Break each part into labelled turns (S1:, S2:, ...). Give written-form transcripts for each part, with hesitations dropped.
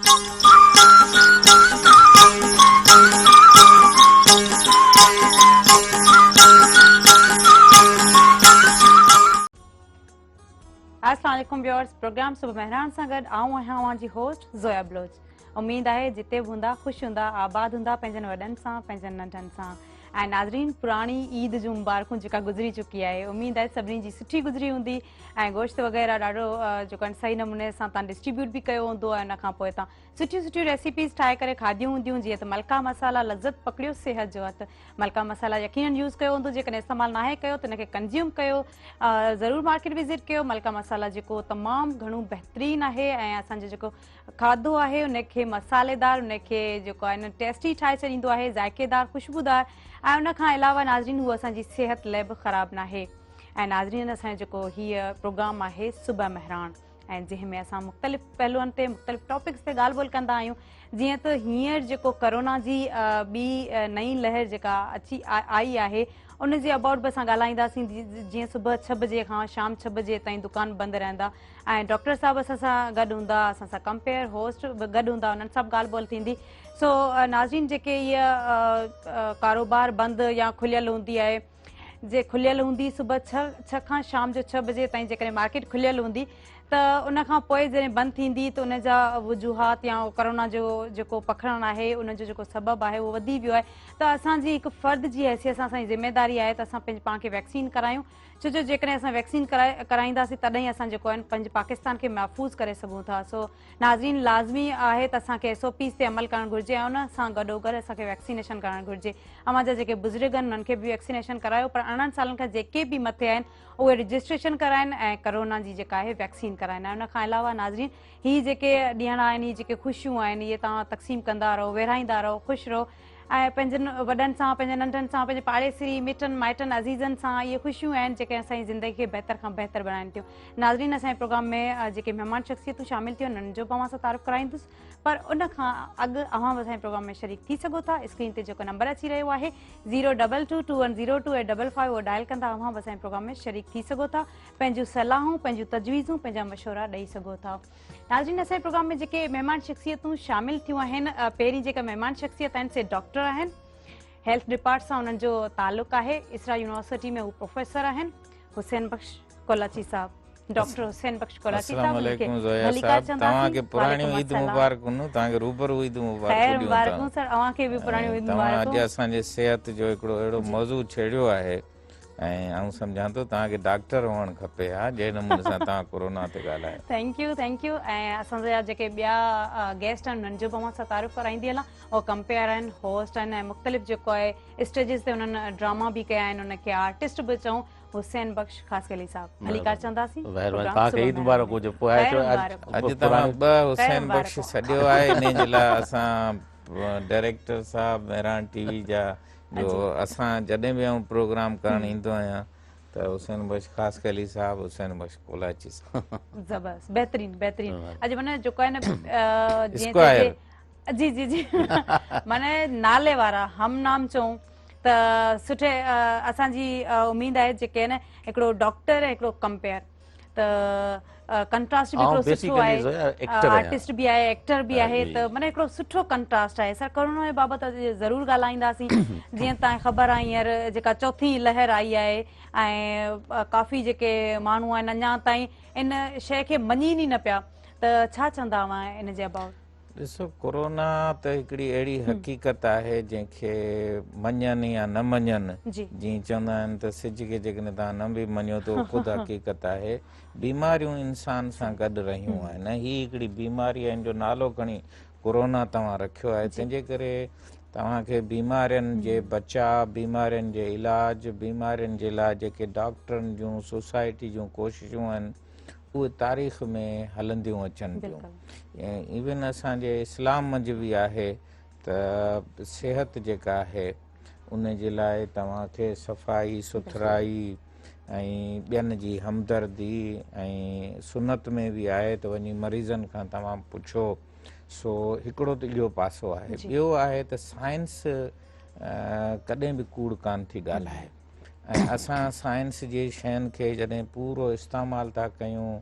S1: السلام عليڪم viewers programme صبح مهراڻ سان گڏ آئون آهيان اوهان جي هوسٽ زويا بلوچ اميد آهي جتي به هوندا خوش هوندا آباد هوندا پنهنجن وڏن سان پنهنجن ننڍن سان ۽ ناظرين پراڻي عيد جون مبارڪون جيڪا گذري چڪي آهي اميد آهي سڀني جي سٺي گذري هوندي ۽ گوشت وغيره ڏاڍو جيڪو آهي صحيح نموني سان تان ڊسٽريبيوٽ به ڪيو هوندو ۽ ان کان پوء تان سٺيون سٺيون ريسيپيز ٺاهي ڪري کاڌيون هونديون جيئن ته ملڪا مسالا لذت پڪڙيو صحت جو هٿ ملڪا مسالا يقينن يوز ڪيو هوندو جيڪڏهن استعمال ناهي ڪيو ته ان کي ڪنزيوم ڪيو ضرور مارڪيٽ وزٽ ڪيو ملڪا مسالا جيڪو تمام گهڻو بهترين آهي ۽ اسان جو جيڪو کاڌو آهي ان کي مصالحيدار ان کي جيڪو آهي نه ٽيسٽي ٺاهي ڇڏيندو آهي ذائقيدار خوشبودار ۽ ان کان علاوه ناظرين هو اسان جي صحت لاء به خراب ناهي ۽ ناظرين اسان جو جيڪو هي پروگرام آهي صبح مهراڻ ۽ جنهن ۾ اسان مختلف پهلوئن تي مختلف ٽاپڪس تي ڳالهه ٻولهه ڪندا آهيون جيئن ته هينئر جيڪو ڪرونا جي ٻي نئين لهر جيڪا اچي آئي آهي ان جي ابائوٽ به اسان ڳالهائينداسين جيئن صبح 6 بجي کان شام 6 بجي تائين دڪان بند رهندا ۽ ڊاڪٽر صاحب اسان سان گڏ هوندا اسان سان ڪمپيئر هوسٽ به گڏ هوندا انهن سان به ڳالهه ٻولهه ٿيندي سو ناظرين جيڪي هيء ڪاروبار بند يا کليل هوندي آهي جي کليل هوندي صبح 6 کان شام جو 6 بجي تائين جيڪڏهن مارڪيٽ کليل هوندي ته ان کان پوء جڏهن بند ٿيندي ته ان جا وجوهات يا ڪرونا جو جيڪو پکڙڻ آهي ان جو جيڪو سبب آهي اهو وڌي ويو آهي ته اسان جي هڪ فرد جي حيثيت سان اسان جي ذميواري آهي ته اسان پنهنجي پاڻ کي ويڪسين ڪرايون ڇو جو جيڪڏهن اسان ويڪسين ڪرائينداسين تڏهن ئي اسان جيڪو آهي پنهنجي پاڪستان کي محفوظ ڪري سگهون ٿا سو ناظرين لازمي آهي ته اسان کي ايس او پيز تي عمل ڪرڻ گهرجي ۽ ان سان گڏوگڏ اسان کي ويڪسينيشن ڪرائڻ گهرجي اوهان جا جيڪي بزرگ آهن انهن کي به ويڪسينيشن ڪرايو پر 18 سالن کان جيڪي به مٿي آهن اهي رجسٽريشن ڪرائن ۽ ڪرونا جي جيڪا آهي ويڪسين ڪرائن ۽ ان کان علاوه ناظرين هي جيڪي ڏينهڙا آهن هي جيڪي خوشيون آهن اهي توهان تقسيم ڪندا رهو ورهائيندا رهو خوش رهو ۽ پنهنجن وڏن سان پنهنجن ننڍن سان پنهنجي پاڙيسري مٽن مائٽن عزيزن سان اهي خوشيون آهن جيڪي اسان جي زندگي کي بهتر کان بهتر بڻائن ٿيون ناظرين اسان جي پروگرام ۾ جيڪي مهمان شخصيتون شامل ٿيون انهن جو به اوهان سان تعارف ڪرائيندس پر ان کان اڳ اوهان به اسان جي پروگرام ۾ شريڪ ٿي سگهو ٿا اسڪرين تي جيڪو نمبر اچي رهيو آهي zero double two two one zero two eight double five اهو ڊائل ڪندا اوهان به اسان جي پروگرام ۾ شريڪ ٿي سگهو ٿا پنهنجون صلاحون پنهنجون تجويزون پنهنجا مشورا ڏئي سگهو ٿا ناظرين اسان جي پروگرام ۾ جيڪي مهمان شخصيتون شامل ٿيون آهن پهرين جيڪا مهمان شخصيت آهن سي ڊاڪٽر آهن هيلٿ ڊپارٽ سان انهن جو تعلق آهي اسرا يونيورسٽي ۾ هو پروفيسر آهن حسين بخش ڪولاچي صاحب ڊاڪٽر حسين بخش ڪولاچي
S2: صاحب عليڪم زويا صاحب توهان کي پراڻيون عيد مبارڪون توهان کي روبرو عيد مبارڪون
S1: خير مبارڪون سر اوهان کي به پراڻيون عيد مبارڪون
S2: توهان اڄ اسان جي صحت جو هڪڙو اهڙو موضوع ڇيڙيو آهي ۽ آئون سمجهان ٿو توهان کي ڊاڪٽر هئڻ کپي ها جنهن نموني سان توهان ڪورونا تي ڳالهايو.
S1: Thank you thank you ۽ اسان جا جيڪي ٻيا گيسٽ آهن انهن جو به اوهان سان تعارف ڪرائيندي هلان اهي ڪمپيئر آهن هوسٽ آهن ۽ مختلف جيڪو آهي اسٽيجز تي انهن ڊراما به ڪيا آهن ان کي آرٽسٽ به چئون حسين بخش خاصخيلي صاحب ڀليڪار چونداسين
S3: مهرباني توهان کي عيد مبارڪ هجي پوء
S2: اڄ توهان ٻه حسين بخش سڏيو آهي انهي جي لاء اسان ڊائريڪٽر صاحب مهراڻ ٽي وي جا جو اسان جڏهن به آئون پروگرام ڪرڻ ايندو آهيان ته حسين بخش خاصخيلي صاحب حسين بخش ڪولاچي صاحب
S1: زبردست بهترين بهترين اڄ معنی جيڪو آهي نه جيئن چئجي جي جي جي معنی نالي وارا هم نام چئون ته سٺي اسان جي اميد آهي جيڪي آهن هڪڙو ڊاڪٽر هڪڙو ڪمپيئر ته ڪنٽراسٽ به هڪڙو سٺو آهي آرٽسٽ به آهي ايڪٽر به آهي ته معنی هڪڙو سٺو ڪنٽراسٽ آهي سر ڪرونا جي بابت ضرور ڳالهائينداسين جيئن تان خبر آهي هينئر جيڪا چوٿين لهر آئي آهي ۽ ڪافي جيڪي ماڻهو آهن اڃا تائين ان شيء کي مڃين ئي نه پيا ته ڇا چوندا اوهان ان جي ابائوٽ؟
S2: ڏسو ڪورونا ته هڪڙي اهڙي حقيقت آهي جنهن کي مڃن يا نه مڃن جيئن چوندا آهن ته سج کي جيڪڏهن توهان نه به مڃو ته اهو خود حقيقت آهي بيماريون انسان سان گڏ رهيون آهن هي هڪڙي بيماري آهي ان جو نالو کڻي ڪورونا توهان رکيو آهي تنهن جي ڪري توهان کي بيمارين جي بچاء بيمارين جي علاج بيمارين جي لاء جيڪي ڊاڪٽرن جون سوسائٽي جون ڪوششون آهن اهي تاريخ ۾ هلنديون اچن پيون ايون اسان جي اسلام منجهه به آهي ته صحت جيڪا آهي ان جي لاء توهان کي صفائي سٿرائي ۽ ٻين جي همدردي ۽ سنت ۾ به آهي ته وڃي مريضن کان توهان پڇو سو هڪڙو ته اهو پاسو آهي ٻيو آهي ته سائنس ڪڏهن به ڪوڙ ڪانه ٿي ڳالهائي ۽ اسان سائنس جي شين کي جڏهن پورو استعمال ٿا ڪيون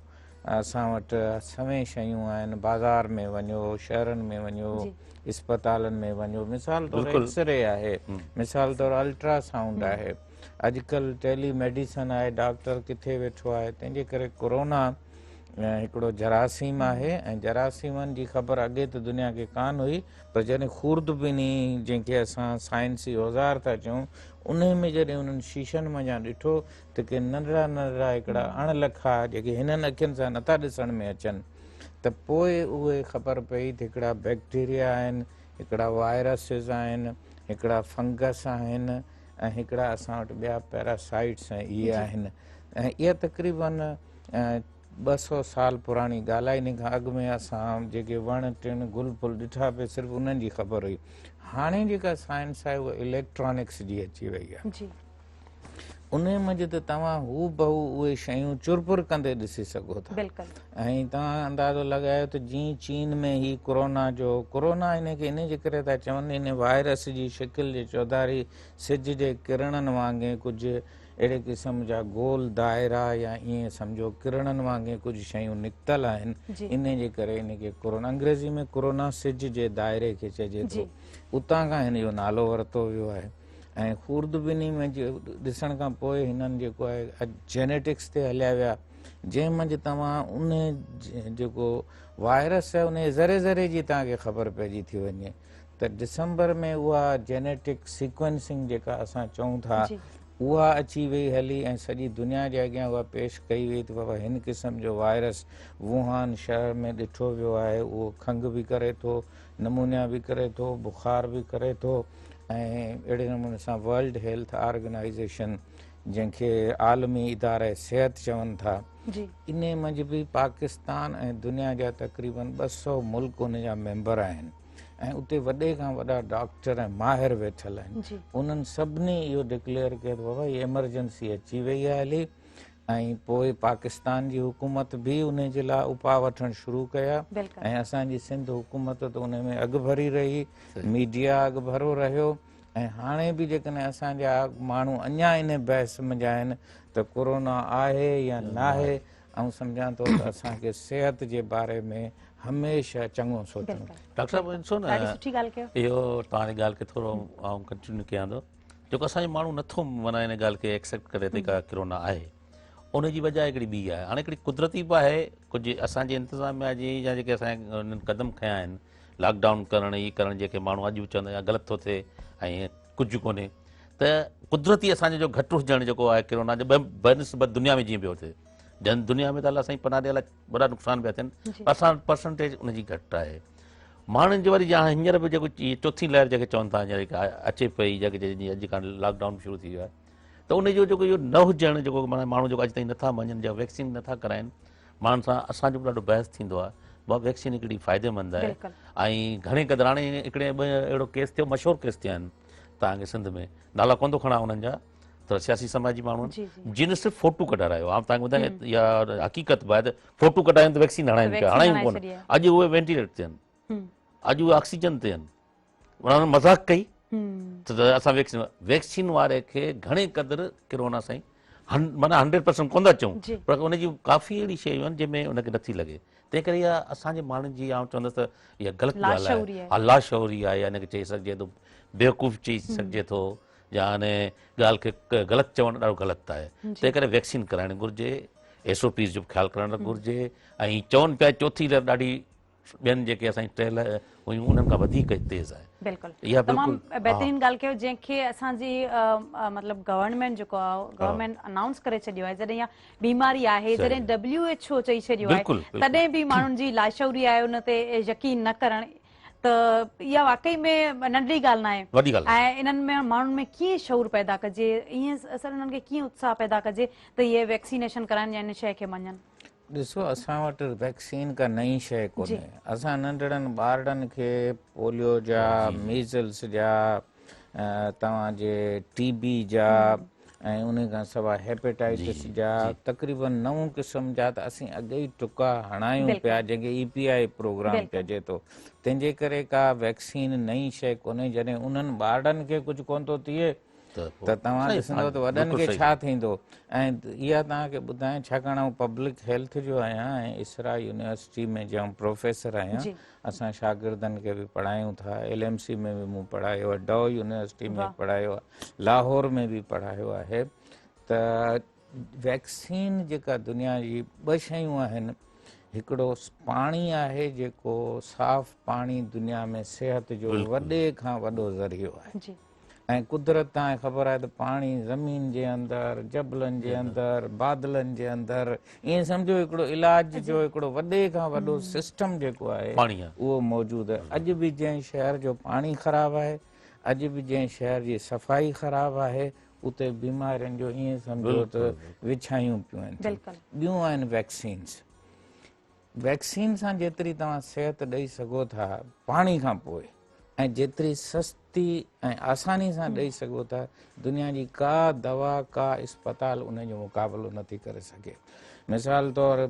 S2: اسان وٽ سوين شيون آهن، بازار ۾ وڃو، شهرن ۾ وڃو، اسپتالن ۾ وڃو، مثال طور ايڪسري آهي، مثال طور الٽرا سائونڊ آهي، اڄڪلهه ٽيلي ميڊيسن آهي، ڊاڪٽر ڪٿي ويٺو آهي، تنهن جي ڪري ڪورونا هڪڙو جراثيم آهي ۽ جراثيمن جي خبر اڳي ته دنيا کي ڪانه هئي پر جڏهن خوردبيني جنهن کي اسان سائنسي اوزار ٿا چئون انهي ۾ جڏهن انهن شيشن منجهان ڏٺو ته ڪي ننڍڙا ننڍڙا هڪڙا اڻ لکا جيڪي هنن اکين سان نٿا ڏسڻ ۾ اچن ته پوء اهي خبر پئي ته هڪڙا بيڪٽيريا آهن، هڪڙا وائرسز آهن، هڪڙا فنگس آهن ۽ هڪڙا اسان وٽ ٻيا پيراسائٽس ۽ اهي آهن ۽ اها تقريبن 200 سال پراڻي ڳالهه آهي. ان کان اڳ ۾ اسان جيڪي وڻ ٽڻ گل ڦل ڏٺا پئي صرف انهن جي خبر هئي. هاڻي جيڪا سائنس آهي اها اليڪٽرانڪس جي اچي وئي آهي. انهيء منجهه ته توهان هوبهو اهي شيون چرپر ڪندي ڏسي سگهو ٿا. ۽ توهان اندازو لڳايو ته جيئن چين ۾ هي ڪورونا جو ڪورونا ان کي انهي جي ڪري ٿا چون ان وائرس جي شڪل جي چوڌاري سج جي ڪرڻن وانگي ڪجهه اهڙي قسم جا گول دائرا يا ائين سمجهو ڪرڻن وانگي ڪجهه شيون نڪتل آهن انهي جي ڪري ان کي ڪورونا انگريزي ۾ ڪورونا سج جي دائري کي چئجي ٿو اتان کان هن جو نالو ورتو ويو آهي. ۽ خوردبيني ۾ ڏسڻ کان پوء هنن جيڪو آهي جينيٽڪس تي هليا ويا جنهن منجهه توهان ان جيڪو وائرس آهي ان ذري ذري جي توهان کي خبر پئجي ٿي وڃي ته ڊسمبر ۾ اها جينيٽڪ سيڪوينسنگ جيڪا اسان چئون ٿا اها اچي وئي هلي ۽ سڄي دنيا جي اڳيان اها پيش ڪئي وئي ته بابا هن قسم جو وائرس ووهان شهر ۾ ڏٺو ويو آهي اهو کنگهه به ڪري ٿو نمونيا به ڪري ٿو بخار به ڪري ٿو ۽ اهڙي نموني سان ورلڊ هيلٿ آرگنائيزيشن جنهن کي عالمي اداره صحت چون ٿا انهي منجهه به پاڪستان ۽ دنيا جا تقريبن 200 ملڪ ان جا ميمبر آهن ۽ اتي وڏي کان وڏا ڊاڪٽر ۽ ماهر ويٺل آهن انهن سڀني اهو ڊڪليئر ڪيو ته بابا هي ايمرجنسي اچي وئي آهي هلي ۽ پوء پاڪستان جي حڪومت به انهي جي لاء اپاء وٺڻ شروع ڪيا ۽ اسان جي سنڌ حڪومت ته انهي ۾ اڳڀري رهي، ميڊيا اڳڀرو رهيو ۽ هاڻي به جيڪڏهن اسان جا ماڻهو اڃا انهي بحث منجهه آهن ته ڪورونا آهي يا ناهي، آئون سمجهان ٿو ته اسان کي صحت جي باري ۾ هميشه چڱو سوچڻو.
S3: ڊاڪٽر صاحب ڏسو نه اهو توهان جي ڳالهه کي ٿورو آئون ڪنٽينيو ڪيان ٿو. جيڪو اسان جو ماڻهو نٿو معنيٰ ان ڳالهه کي ايڪسيپٽ ڪري ته ڪا ڪرونا آهي ان جي وجه هڪڙي ٻي آهي هاڻي هڪڙي قدرتي به آهي ڪجهه اسان جي انتظاميا جي يا جيڪي اسان انهن قدم کنيا آهن لاڪ ڊائون ڪرڻ هي ڪرڻ جيڪي ماڻهو اڄ به چوندا يا غلط ٿو ٿئي ۽ ڪجهه ڪونهي ته قدرتي اسان جو گهٽ هجڻ جيڪو آهي ڪرونا جو بنسبت دنيا ۾ جيئن پيو ٿئي جن دنيا ۾ ته الله سائين پناهه ڏي الله وڏا نقصان پيا ٿين پر اسان وٽ پرسنٽيج ان جي گهٽ آهي ماڻهن جي وري هينئر به جيڪو چوٿين لهر جيڪي چون ٿا هينئر اچي پئي جيڪي اڄ کان لاڪ ڊائون شروع ٿي ويو آهي ته ان جو جيڪو اهو نه هجڻ جيڪو معنيٰ ماڻهو جيڪو اڄ تائين نٿا مڃن يا ويڪسين نٿا ڪرائن ماڻهن سان اسان جو به ڏاڍو بحث ٿيندو آهي بابا ويڪسين هڪڙي فائديمند آهي ۽ گهڻي قدر هاڻي هڪڙي ٻه اهڙو ڪيس ٿيو مشهور ڪيس ٿيا آهن توهان کي سنڌ ۾ نالا ڪونه ٿو کڻان انهن جا ته سياسي سماجي ماڻهو آهن جن صرف فوٽو ڪڍارايو آئون توهان کي ٻڌايان اها حقيقت به آهي ته فوٽو ڪڍايون ته ويڪسين هڻائين پيا هڻايون ڪونه اڄ اهي وينٽيليٽر تي آهن اڄ اهي آڪسيجن تي آهن انهن مذاق ڪئي ته اسان ويڪسين ويڪسين واري کي گهڻي قدر ڪرونا سائين معنيٰ 100% ڪونه ٿا چئون پر ان جي ڪافي اهڙي شيون آهن جنهن ۾ ان کي نٿي لڳي تنهن ڪري اها اسان جي ماڻهن جي آئون چوندس ته اها غلط ڳالهه آهي ها لاشعوري آهي يا ان کي چئي سگهجي ٿو بيوقوف چئي سگهجي ٿو يا ان ڳالهه کي غلط چوڻ ڏاڍو غلط آهي تنهن ڪري ويڪسين ڪرائڻ گهرجي ايس او پيز جو به خيال ڪرڻ گهرجي ۽ چون پيا چوٿين لهر ڏاڍي ٻين جيڪي اسان جي ٽي لهر هيون انهن کان وڌيڪ تيز آهي.
S1: بلڪل اها تمام بهترين ڳالهه ڪيو جنهن کي اسان جي مطلب گورنمينٽ جيڪو آهي گورنمينٽ انائونس ڪري ڇڏيو آهي جڏهن اها بيماري آهي جڏهن ڊبليو ايڇ او چئي ڇڏيو آهي تڏهن به ماڻهن جي لاشعوري آهي ان تي يقين نه ڪرڻ ته اها واقعي ۾ ننڍڙي ڳالهه ناهي
S3: وڏي ڳالهه
S1: ۽ انهن ۾ ماڻهن ۾ ڪيئن شعور پيدا ڪجي ائين اصل انهن کي ڪيئن اتساهه پيدا ڪجي ته اهي ويڪسينيشن ڪرائن يا ان شيء کي مڃن.
S2: ڏسو اسان وٽ ويڪسين ڪا نئين شيء ڪونهي اسان ننڍڙن ٻارڙن کي پوليو جا ميزلس جا توهان جي ٽي بي جا ۽ ان کان سواء هيپيٽائٽس جا تقريبن 9 قسم جا ته اسين اڳي ئي ٽڪا هڻايون پيا جنهن کي اي پي آء پروگرام چئجي ٿو تنهن جي ڪري ڪا ويڪسين نئين شيء ڪونهي جڏهن انهن ٻارڙن کي ڪجهه ڪونه ٿو ٿئي ته توهان ڏسندو ته وڏن کي ڇا ٿيندو. ۽ اها توهان کي ٻڌايان، ڇاڪاڻ آئون پبلڪ هيلٿ جو آهيان ۽ اسرا يونيورسٽي ۾ جي آئون پروفيسر آهيان، اسان شاگردن کي به پڙهايون ٿا، ايل ايم سي ۾ به مون پڙهايو آهي، ڊاء يونيورسٽي ۾ پڙهايو آهي، لاهور ۾ به پڙهايو آهي ته ويڪسين جيڪا دنيا جي ٻه شيون آهن، هڪڙو پاڻي آهي جيڪو صاف پاڻي دنيا ۾ صحت جو وڏي کان وڏو ذريعو آهي ۽ قدرت تان خبر آهي ته پاڻي زمين جي اندر، جبلن جي اندر، بادلن جي اندر، ائين سمجهو هڪڙو علاج جو هڪڙو وڏي کان وڏو سسٽم جيڪو آهي اهو موجود آهي. اڄ به جنهن شهر جو پاڻي خراب آهي، اڄ به جنهن شهر جي صفائي خراب آهي، اتي بيمارين جو ائين سمجهو ته وڇايون پيون آهن. ٻيون آهن ويڪسينز. ويڪسين سان جيتري توهان صحت ڏئي سگهو ٿا پاڻي کان پوء ۽ جيتري سستي ۽ آساني سان ڏئي سگهو ٿا، دنيا جي ڪا دوا، ڪا اسپتال ان جو مقابلو نٿي ڪري سگهي. مثال طور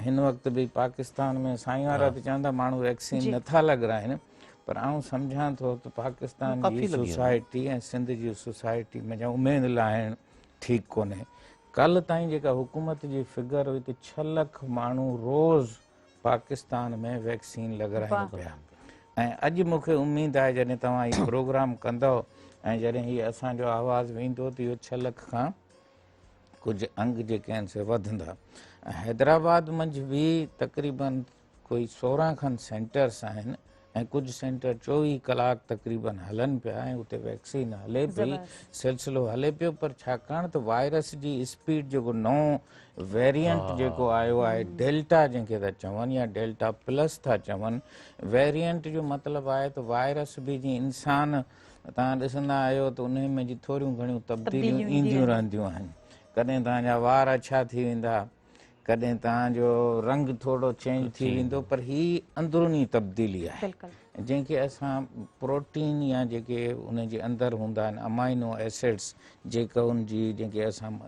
S2: هن وقت به پاڪستان ۾ سائين وارا ته چون ٿا ماڻهو ويڪسين نٿا لڳرائن، پر آئون سمجهان ٿو ته پاڪستان جي سوسائٽي ۽ سنڌ جي سوسائٽي ۾ اميد لاهڻ ٺيڪ ڪونهي. ڪالهه تائين جيڪا حڪومت جي فگر هئي ته 6 لک ماڻهو روز پاڪستان ۾ ويڪسين لڳرائين پيا ۽ اڄ مون کي اميد آهي جڏهن توهان هي پروگرام ڪندؤ ۽ جڏهن هي اسان جو آواز ويندو ته اهو 6 لک کان ڪجهه انگ جيڪي آهن سي وڌندا. حيدرآباد منجهه به تقريبن ڪوئي 16 کن سينٽرس آهن ۽ ڪجهه سينٽر 24 ڪلاڪ تقريبن هلن پيا ۽ اتي ويڪسين هلي پئي، سلسلو هلي پيو، پر ڇاڪاڻ ته وائرس جي اسپيڊ جيڪو نئون ويرينٽ جيڪو آيو آهي ڊيلٽا جنهن کي ٿا چون يا ڊيلٽا پلس ٿا چون، ويرينٽ جو مطلب آهي ته وائرس به جيئن انسان توهان ڏسندا آهيو ته انهي ۾ جي ٿوريون گهڻيون تبديليون اينديون رهنديون آهن، ڪڏهن توهان جا وار اڇا ٿي ويندا، ڪڏهن توهان جو رنگ ٿورو چينج ٿي ويندو، پر هي اندروني تبديلي آهي جنهن کي اسان پروٽين يا جيڪي ان جي اندر هوندا آهن امائنو ايسڊس جيڪا ان جي جنهن کي اسان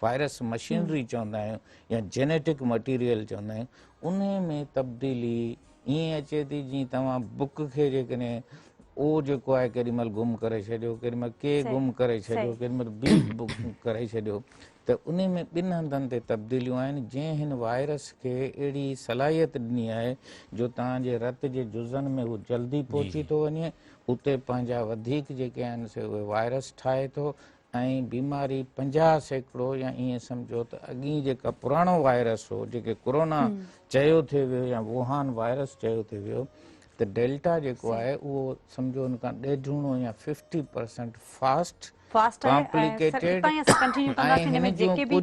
S2: وائرس مشينري چوندا آهيون يا جينيٽڪ مٽيريل چوندا آهيون، انهي ۾ تبديلي ائين اچي ٿي جيئن توهان بڪ کي جيڪڏهن او جيڪو آهي ڪيڏي مهل گم ڪري ڇڏيو، ڪيڏي مهل ڪي گم ڪري ڇڏيو، ڪيڏي مهل بي گم ڪري ڇڏيو، ته انهي ۾ ٻن هنڌن تي تبديليون آهن جنهن هن وائرس کي اهڙي صلاحيت ڏني آهي جو توهان جي رت جي جزن ۾ هو جلدي پهچي ٿو وڃي، اتي پنهنجا وڌيڪ جيڪي آهن سي اهي وائرس ٺاهي ٿو ۽ بيماري 50% يا ائين سمجهو ته اڳئين جيڪا پراڻو وائرس هو جيڪي ڪورونا چيو ٿي ويو يا ووهان وائرس چيو ٿي ويو ته ڊيلٽا جيڪو آهي اهو سمجهو ان کان ڏيڍوڻو يا 50% فاسٽ
S1: فاسٽ آهي ۽ سر اتان ئي اسان ڪنٽينيو ڪنداسين ان ۾ جيڪي به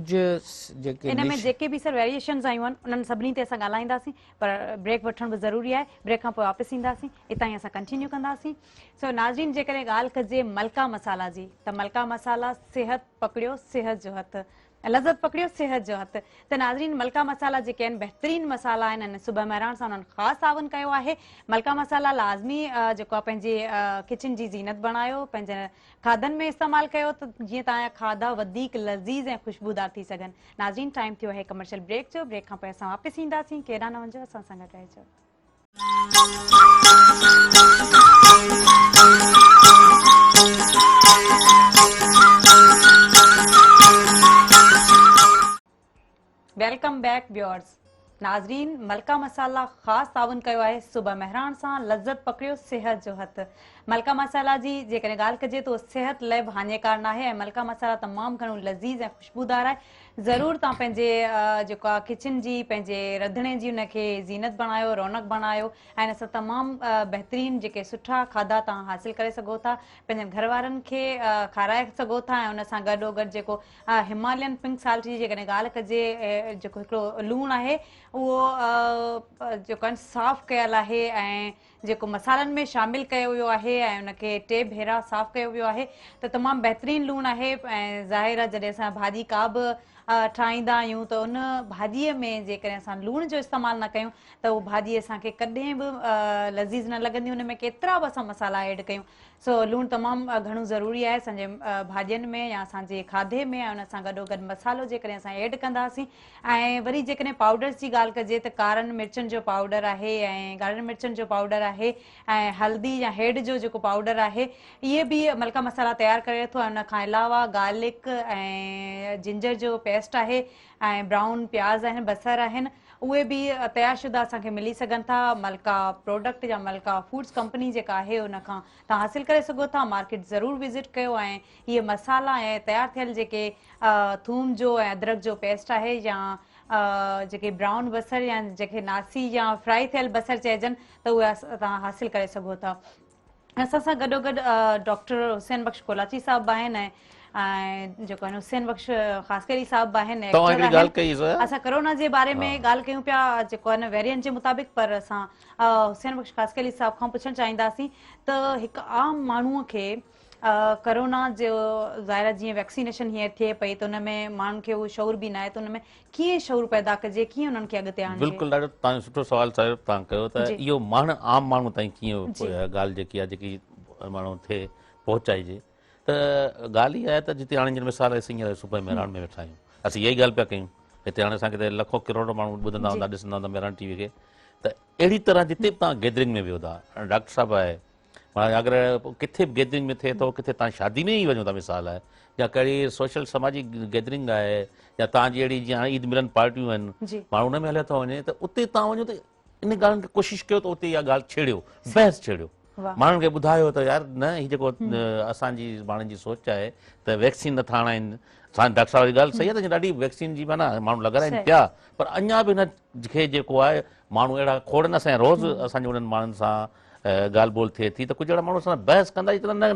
S1: ان ۾ جيڪي به سر ويريئيشنز آيون آهن انهن سڀني تي اسان ڳالهائينداسين پر بريڪ وٺڻ به ضروري آهي، بريڪ کان پوء واپس اينداسين اتان ئي اسان ڪنٽينيو ڪنداسين. سو ناظرين جيڪڏهن ڳالهه ڪجي ملڪا مسالا جي ته ملڪا مسالا صحت پڪڙيو صحت جو هٿ، لذت پڪڙيو صحت جو هٿ ته ناظرين ملڪا مسالا جيڪي آهن بهترين مسالا آهن ۽ صبح مهراڻ سان انهن خاص تعاون ڪيو آهي. ملڪا مسالا لازمي جيڪو آهي پنهنجي ڪچن جي زينت بڻايو، پنهنجي کاڌن ۾ استعمال ڪيو ته جيئن توهان جا کاڌا وڌيڪ لذيذ ۽ خوشبودار ٿي سگهن. ناظرين ٽائيم ٿيو آهي ڪمرشل بريڪ جو، بريڪ کان پوء اسان واپس اينداسين، ڪيڏانهن نه وڃجو اسان سان گڏ رهجو. Welcome back viewers ناظرين ملڪا مسالا خاص تعاون ڪيو آهي صبح مهراڻ سان لذت پڪڙيو صحت جو هٿ ملڪا مسالا جي جيڪڏهن ڳالهه ڪجي ته صحت لاء به هاڃيڪار ناهي ۽ ملڪا مسالا تمام گهڻو لذيذ ۽ خوشبودار آهي ضرور توهان پنهنجي جيڪو آهي ڪچن جي پنهنجي رڌڻي جي ان کي زينت بڻايو رونق بڻايو ۽ ان سان تمام بهترين جيڪي سٺا کاڌا توهان حاصل ڪري سگهو ٿا پنهنجن گهر وارن کي کارائي سگهو ٿا ۽ ان سان گڏو گڏ جيڪو همالين پنڪ سالٽ جي جيڪڏهن ڳالهه ڪجي جيڪو هڪڙو لوڻ آهي اهو جيڪو آهي صاف ڪيل آهي ۽ جيڪو مصالحن ۾ شامل ڪيو ويو آهي ۽ ان کي ٽي ڀيرا صاف ڪيو ويو آهي ته تمام بهترين لوڻ آهي ۽ ظاهر آهي جڏهن اسان ڀاڄي ڪا به ٺاهيندا آهيون ته ان ڀاڄيء ۾ جيڪڏهن اسان لوڻ جو استعمال نه ڪيون ته اها ڀاڄي اسان کي ڪڏهن به لذيذ نه لڳندي ان ۾ ڪيترا به اسان مصالحا ايڊ ڪيون سو لوڻ تمام گهڻو ضروري آهي اسان جي ڀاڄين ۾ يا اسان جي کاڌي ۾ ۽ ان سان گڏو گڏ مصالحو جيڪڏهن اسان ايڊ ڪنداسين ۽ وري جيڪڏهن پائوڊرز جي ڳالهه ڪجي ته ڪارن مرچن جو پائوڊر آهي ۽ ڳاڙهن مرچن جو پائوڊر آهي ۽ هلدي يا هيڊ جو جيڪو پائوڊر آهي اهي به ملڪا مصالحا تيار ڪري ٿو ۽ ان کان علاوه گارلڪ ۽ جنجر جو پيسٽ آهي ۽ برائون پياز آهن بصر آهن اهي به تيار شده اسان کي ملي سگهن ٿا ملڪا پروڊڪٽ يا ملڪا فوڊز ڪمپني جيڪا آهي ان کان توهان حاصل ڪري سگهو ٿا مارڪيٽ ضرور وزٽ ڪيو ۽ اهي مصالحا ۽ تيار ٿيل جيڪي ٿوم جو ۽ ادرڪ جو پيسٽ آهي يا جيڪي برائون بصر يا جيڪي ناسي يا فرائي ٿيل بصر چئجن ته اهي توهان حاصل ڪري سگهو ٿا. اسان سان گڏو گڏ ڊاڪٽر حسين بخش ڪولاچي صاحب به آهن ۽ جيڪو آهن حسين بخش خاصخيلي صاحب به آهن
S3: توهان هڪڙي ڳالهه ڪئي زويا
S1: اسان ڪرونا جي باري ۾ ڳالهه ڪيون پيا جيڪو آهن ويريئنٽ جي مطابق پر اسان حسين بخش خاصخيلي صاحب کان پڇڻ چاهينداسين ته هڪ عام ماڻهو کي ڪرونا جو ظاهر آهي جيئن ويڪسينيشن هينئر ٿئي پئي ته ان ۾ ماڻهن کي اهو شعور به ناهي ته ان ۾ ڪيئن شعور پيدا ڪجي ڪيئن انهن کي اڳتي آڻجي.
S3: بلڪل ڏاڍو توهان جو سٺو سوال صاحب توهان ڪيو ته اهو ماڻهو عام ماڻهو تائين ڪيئن ڳالهه جيڪي آهي جيڪي ماڻهو ٿئي پهچائجي ته ڳالهه اها آهي ته جتي هاڻي جن مثال اسين هينئر صبح مهراڻ ۾ ويٺا آهيون اسين اها ئي ڳالهه پيا ڪيون هتي هاڻي اسان کي ته لکون ڪروڙ ماڻهو ٻڌندا هوندا ڏسندا هوندا مهراڻ ٽي وي کي ته اهڙي طرح جتي به توهان گيدرنگ ۾ ويهو ٿا ڊاڪٽر صاحب آهي معنيٰ اگر ڪٿي به گيدرنگ ۾ ٿئي ٿو ڪٿي توهان شادي ۾ ئي وڃو ٿا مثال آهي يا ڪهڙي سوشل سماجي گيدرنگ آهي يا توهان جي اهڙي جيئن هاڻي عيد ملن پارٽيون آهن ماڻهو ان ۾ هليا ٿا وڃي ته اتي توهان وڃو ته ان ڳالهين کي ڪوشش ڪيو ته اتي اها ڳالهه ڇيڙيو بحث ڇيڙيو ماڻهن کي ٻڌايو ته يار نه هي جيڪو اسان جي ماڻهن جي سوچ آهي ته ويڪسين نٿا هڻائين ڊاڪٽر صاحب جي ڳالهه صحيح آهي ته ڏاڍي ويڪسين جي معنيٰ ماڻهو لڳارائن پيا پر اڃا به هن کي جيڪو آهي ماڻهو اهڙا کوڙ نه اسان روز اسان جي انهن ماڻهن سان ڳالهه ٻولهه ٿئي ٿي ته ڪجهه اهڙا ماڻهو اسان سان بحث ڪندا جي نه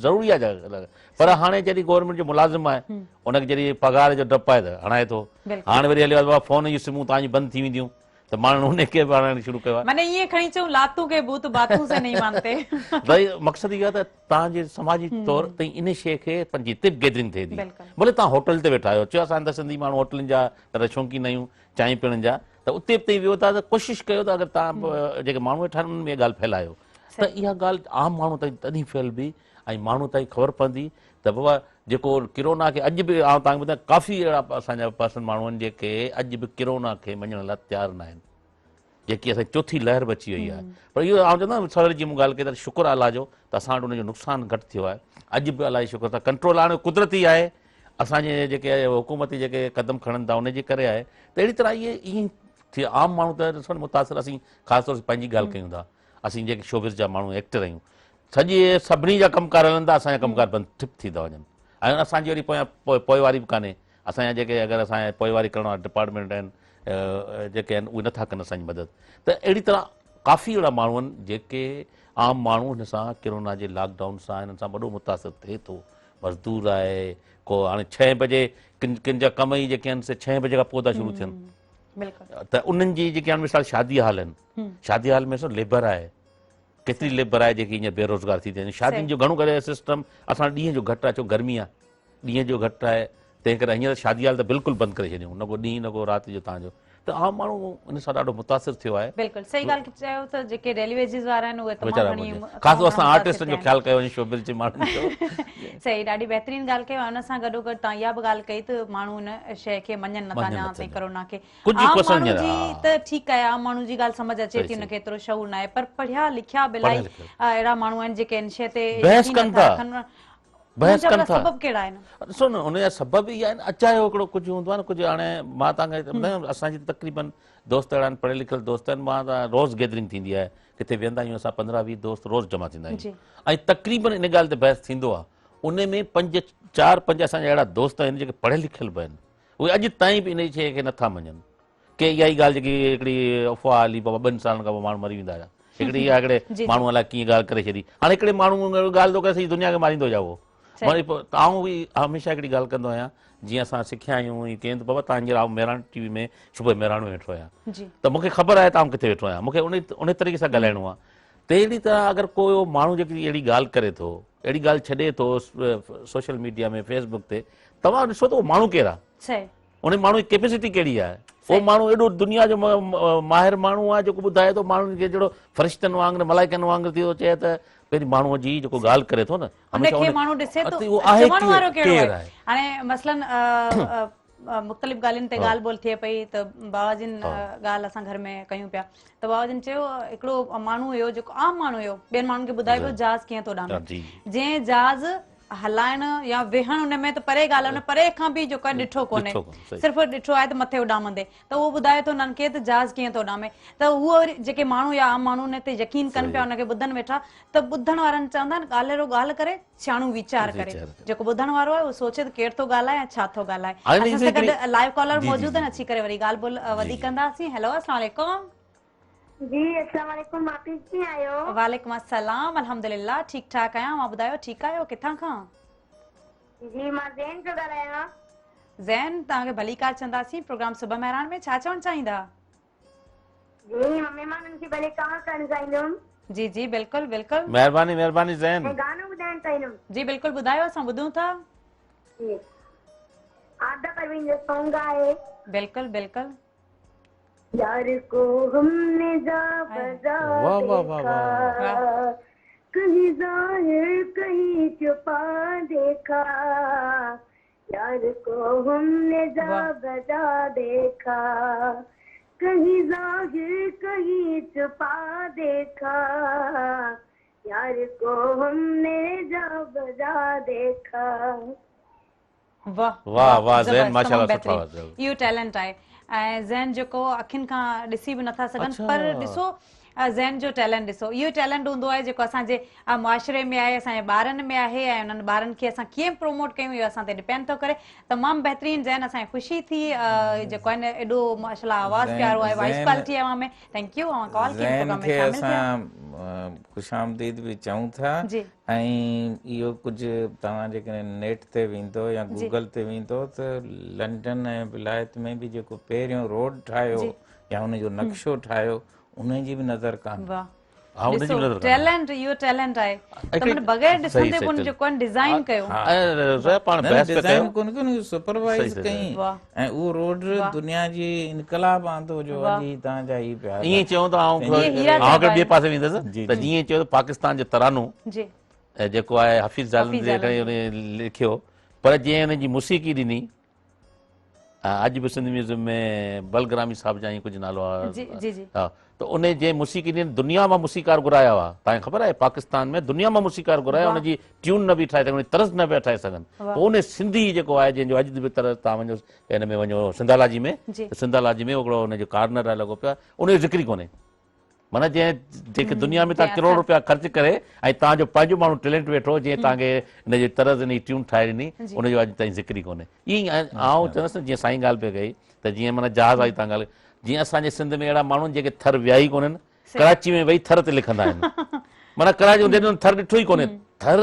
S3: ضروري آهي پر هاڻي جڏهن گورنمينٽ جو ملازم آهي ان کي جڏهن پگهار جو ڊپ آهي ته هڻائي ٿو هاڻي وري هليو آهي فون جون سمون توهان جون بند ٿي وينديون ته ماڻهن ان کي به هڻائڻ شروع ڪيو آهي
S1: معني ائين کڻي چئون لاتون کي ڀوت باتون سي نهين مانتي
S3: ڀائي مقصد اهو آهي ته توهان جي سماجي طور تي ان شيء کي پنهنجي هتي به گيدرنگ ٿئي ٿي ڀلي توهان هوٽل تي ويٺا آهيو چيو اسان ته سنڌي ماڻهو هوٽلن جا ڏاڍا شوقين آهيون چانهه پيئڻ جا ته اتي به تئين ويو ٿا ته ڪوشش ڪيو ته اگر توهان جيڪي ماڻهو ويٺا آهن انهن ۾ اها ڳالهه ڦهلايو ته اها ڳالهه عام ماڻهو تائين تڏهن ڦهلبي ۽ ماڻهو تائين خبر پوندي ته بابا جيڪو ڪرونا کي اڄ به آئون توهان کي ٻڌايان ڪافي اهڙا اسان جا پرسن ماڻهو آهن جيڪي اڄ به ڪرونا کي مڃڻ لاء تيار نه آهن جيڪي اسان چوٿي لهر به اچي وئي آهي پر اهو آئون چوندو سوير جي مون ڳالهه ڪئي ته شڪر الله جو ته اسان وٽ ان جو نقصان گهٽ ٿيو آهي اڄ به الله جي شڪر سان ڪنٽرول آڻيو قدرتي آهي اسان جي جيڪي حڪومتي جيڪي قدم کڻن ٿا ان جي ڪري آهي ته اهڙي طرح اهي ائين ٿي عام ماڻهو ته ڏسو نه متاثر اسين خاص طور پنهنجي ڳالهه ڪيون ٿا اسين جيڪي شوبز جا ماڻهو ايڪٽر آهيون سڄي سڀني جا ڪم ڪار هلن ٿا اسان جا ڪم ڪار بند ٺپ ٿي ٿا وڃن ۽ اسان جي وري پويان پوئواري به ڪانهي اسان جا جيڪي اگر اسان جا پوئواري ڪرڻ وارا ڊپارٽمينٽ آهن جيڪي آهن اهي نٿا ڪن اسان جي مدد ته اهڙي طرح ڪافي اهڙا ماڻهو آهن جيڪي عام ماڻهو هن سان ڪرونا جي لاڪ ڊائون سان هنن سان وڏو متاثر ٿئي ٿو مزدور آهي ڪو هاڻي ڇهين بجي ڪن ڪن جا ڪم ئي جيڪي آهن سي ڇهين بجي کان پوء ٿا شروع ٿين ته انهن جي جيڪي هاڻي مثال شادي هال آهن شادي هال ۾ ليبر آهي ڪيتري ليبر آهي جيڪي هينئر بيروزگار ٿي ٿي وڃي شادين جو گهڻو ڪري سسٽم اسان ڏينهن جو گهٽ آهي ڇو گرمي آهي ڏينهن جو گهٽ آهي تنهن ڪري هينئر شادي هال ته بلڪل بند ڪري ڇڏيون نه ڪو ڏينهن نه ڪو رات جو تان جو ته عام ماڻهو ان سان ڏاڍو متاثر ٿيو آهي.
S1: بلڪل صحيح ڳالهه چيو ته جيڪي ڊيلي ويجز وارا آهن اهي تمام گهڻي
S3: خاص طور سان آرٽسٽن جو خيال ڪيو وڃي شوبز جي ماڻهن جو.
S1: صحيح ڏاڍي بهترين ڳالهه ڪئي ان سان گڏو گڏ توهان اها به ڳالهه ڪئي ته ماڻهو ان شيء کي مڃن نٿا اڃا تائين ڪرونا کي عام ماڻهو جي ته ٺيڪ آهي عام ماڻهو جي ڳالهه سمجهه اچي ٿي ان کي ايترو شعور ناهي پر پڙهيا لکيا به الاهي اهڙا ماڻهو آهن جيڪي ان شيء تي
S3: يقين نٿا رکن.
S1: بحث ڪن ٿا. سبب ڪهڙا آهن؟
S3: ڏسو نه ان جا سبب اهي آهن اجايو هڪڙو ڪجهه هوندو آهي نه ڪجهه هاڻي مان توهان کي ٻڌايان اسان جي تقريبن دوست اهڙا آهن پڙهيل لکيل دوست آهن مان ته روز گيدرنگ ٿيندي آهي ڪٿي ويهندا آهيون اسان 15 20 دوست روز جمع ٿيندا آهيون ۽ تقريبن ان ڳالهه تي بحث ٿيندو آهي ان ۾ پنج چار پنج اسان جا اهڙا دوست آهن جيڪي پڙهيل لکيل به آهن اهي اڄ تائين به ان شيء کي نٿا مڃن ڪي اها ئي ڳالهه جيڪي هڪڙي افواهه هلي بابا ٻن سالن کان پوء ماڻهو مري ويندا هيا هڪڙي اها هڪڙي ماڻهو الائي ڪيئن ڳالهه ڪري ڇڏي هاڻي هڪڙي ماڻهو ڳالهه ٿو ڪري سڄي دنيا کي ماريندو ڇا اهو وري پوء آئون به هميشه هڪڙي ڳالهه ڪندو آهيان جيئن اسان سکيا آهيون ائين ڪين ته بابا تان هينئر آئون مهراڻ ٽي وي ۾ صبح مهراڻ ۾ ويٺو آهيان ته مون کي خبر آهي ته آئون ڪٿي ويٺو آهيان مون کي ان طريقي سان ڳالهائڻو آهي تهڙي طرح اگر ڪو ماڻهو جيڪي اهڙي ڳالهه ڪري ٿو اهڙي ڳالهه ڇڏي ٿو سوشل ميڊيا ۾ فيس بڪ تي توهان ڏسو ته اهو ماڻهو ڪير آهي.
S1: صحيح.
S3: ان ماڻهو جي ڪيپيسٽي ڪهڙي آهي؟ اهو ماڻهو ايڏو دنيا جو ماهر ماڻهو آهي جيڪو ٻڌائي ٿو ماڻهن کي جهڙو فرشتن وانگر ملائڪن وانگر ٿي ٿو چئي ته پهرين ماڻهو جي جيڪو ڳالهه ڪري ٿو نه
S1: ان کي ماڻهو ڏسي ٿو چوڻ وارو ڪهڙو آهي. هاڻي مثلاً مختلف ڳالهين تي ڳالهه ٻولهه ٿئي پئي ته بابا جن ڳالهه اسان گهر ۾ ڪيون پيا ته بابا جن چيو هڪڙو ماڻهو هيو جيڪو عام ماڻهو هيو ٻين ماڻهن کي ٻڌائي پيو جهاز ڪيئن ٿو اڏامي جنهن جهاز هلائڻ يا ويهڻ ان ۾ ته پري ڳالهه آهي ان پري کان به جيڪو آهي ڏٺو ڪونهي صرف ڏٺو آهي ته مٿي اڏامندي ته اهو ٻڌائي ٿو انهن کي ته جهاز ڪيئن ٿو اڏامي ته اهو وري جيڪي ماڻهو يا عام ماڻهو ان تي يقين ڪن پيا ان کي ٻڌن ويٺا ته ٻڌڻ وارن چوندا آهن ڳالهيرو ڳالهه ڪري سياڻو ويچار ڪري جيڪو ٻڌڻ وارو آهي اهو سوچي ته ڪير ٿو ڳالهائي ۽ ڇا ٿو ڳالهائي. اسان سان گڏ لائيو ڪالر موجود آهن اچي ڪري وري ڳالهه ٻولهه وڌيڪ ڪنداسين. هيلو السلام عليڪم.
S4: جي السلام عليڪم ماپي ڪيئن آهيو.
S1: وعليڪم السلام الحمدلله ٺيڪ ٺاڪ آهيان اوهان ٻڌايو ٺيڪ آهيو ڪٿان کان.
S4: جي مان زين پيو ڳالهايان.
S1: زين توهان کي ڀليڪار چونداسين پروگرام صبح مهراڻ ۾ ڇا چوڻ چاهيندا.
S4: جي مان مهمانن کي ڀليڪار ڪرڻ چاهيندم.
S1: جي جي بلڪل بلڪل.
S3: مهرباني مهرباني زين.
S4: ۽ گانو ٻڌائڻ چاهيندم.
S1: جي بلڪل ٻڌايو اسان ٻڌون ٿا.
S4: جي عابده پروين جو سونگ آهي.
S1: بلڪل بلڪل.
S4: يار ڪو هم ني جا بجا ديکا ڪهين ظاهر ڪهين ڇپا ديکا يار ڪو هم ني جا بجا ديکا ڪهين ظاهر ڪهين ڇپا ديکا يار ڪو هم ني جا بجا ديکا.
S1: واه
S3: واه واه زين ماشاءالله سٺو آواز
S1: اهو ٽيلنٽ آهي ۽ زين جيڪو اکين کان ڏسي به نٿا سگهن پر ڏسو زين جو ٽيلنٽ ڏسو اهو ٽيلنٽ هوندو آهي جيڪو اسان جي معاشري ۾ آهي اسان جي ٻارن ۾ آهي ۽ انهن ٻارن کي اسان ڪيئن پروموٽ ڪيون اهو اسان تي ڊپينڊ ٿو ڪري تمام بهترين زين اسان کي خوشي ٿي جيڪو آهي نه ايڏو ماشاءالله آواز پيارو آهي وائس ڪوالٽي آهي اوهان ۾ thank you اوهان ڪال ڪئي
S2: پروگرام ۾ شامل ٿيا اسان خوش آمديد به چئون ٿا ۽ اهو ڪجهه توهان جيڪڏهن نيٽ تي ويندو يا گوگل تي ويندو ته لنڊن ۽ ولايت ۾ به جيڪو پهريون روڊ ٺاهيو يا ان جو نقشو ٺاهيو ان جي به نظر ڪانه.
S3: ها ان جي به نظر
S1: ڪانه. ٽيلنٽ اهو ٽيلنٽ آهي ته معنيٰ بغير ڏسندي به ان جيڪو آهي ڊزائين ڪيو.
S3: ۽ پاڻ بحث پيا
S2: ڪيون. ڊزائين ڪونه ڪيو سپروائز ڪئي ۽ اهو روڊ دنيا جي انقلاب آندو جو اڄ هي توهان جا هي پيا
S3: ائين چئون ته آئون هڪڙي ٻئي پاسي ويندس ته جيئن چيو ته پاڪستان جو ترانو جيڪو آهي حفيظ جالندري لکيو پر جنهن ان جي موسيقي ڏني اڄ به سنڌ ميوزم ۾ بلگرامي صاحب جا ائين ڪجهه نالو آهي ته ان جنهن موسيقي ڏني دنيا مان موسيقار گهرايا هئا توهان کي خبر آهي پاڪستان ۾ دنيا مان موسيقار گهرايا ان جي ٽيون نه به ٺاهي سگهن طرز نه پيا ٺاهي سگهن پوء ان سنڌي جيڪو آهي جنهن جو اڄ به طرز توهان وڃو ان ۾ وڃو سنڌالاجي ۾ ته سنڌالاجي ۾ هڪڙو ان جو ڪارنر آهي لڳو پيو آهي ان جو ذڪر ئي ڪونهي معنيٰ جنهن جيڪي دنيا ۾ توهان ڪروڙ روپيا خرچ ڪري ۽ توهان جو پنهنجو ماڻهو ٽيلنٽ ويٺو جنهن توهان کي ان جي طرز ان جي ٽيون ٺاهي ڏني ان جو اڄ تائين ذڪر ئي ڪونهي ائين ئي آئون چوندس نه جيئن سائين ڳالهه پئي ڪئي ته جيئن معنيٰ جهاز واري توهان ڳالهه جيئن اسان جي سنڌ ۾ اهڙا ماڻهو آهن جيڪي ٿر ويا ئي ڪونهن ڪراچي ۾ ويهي ٿر تي لکندا آهن معنيٰ ڪراچي هوندي ٿر ڏٺو ئي ڪونهي ٿر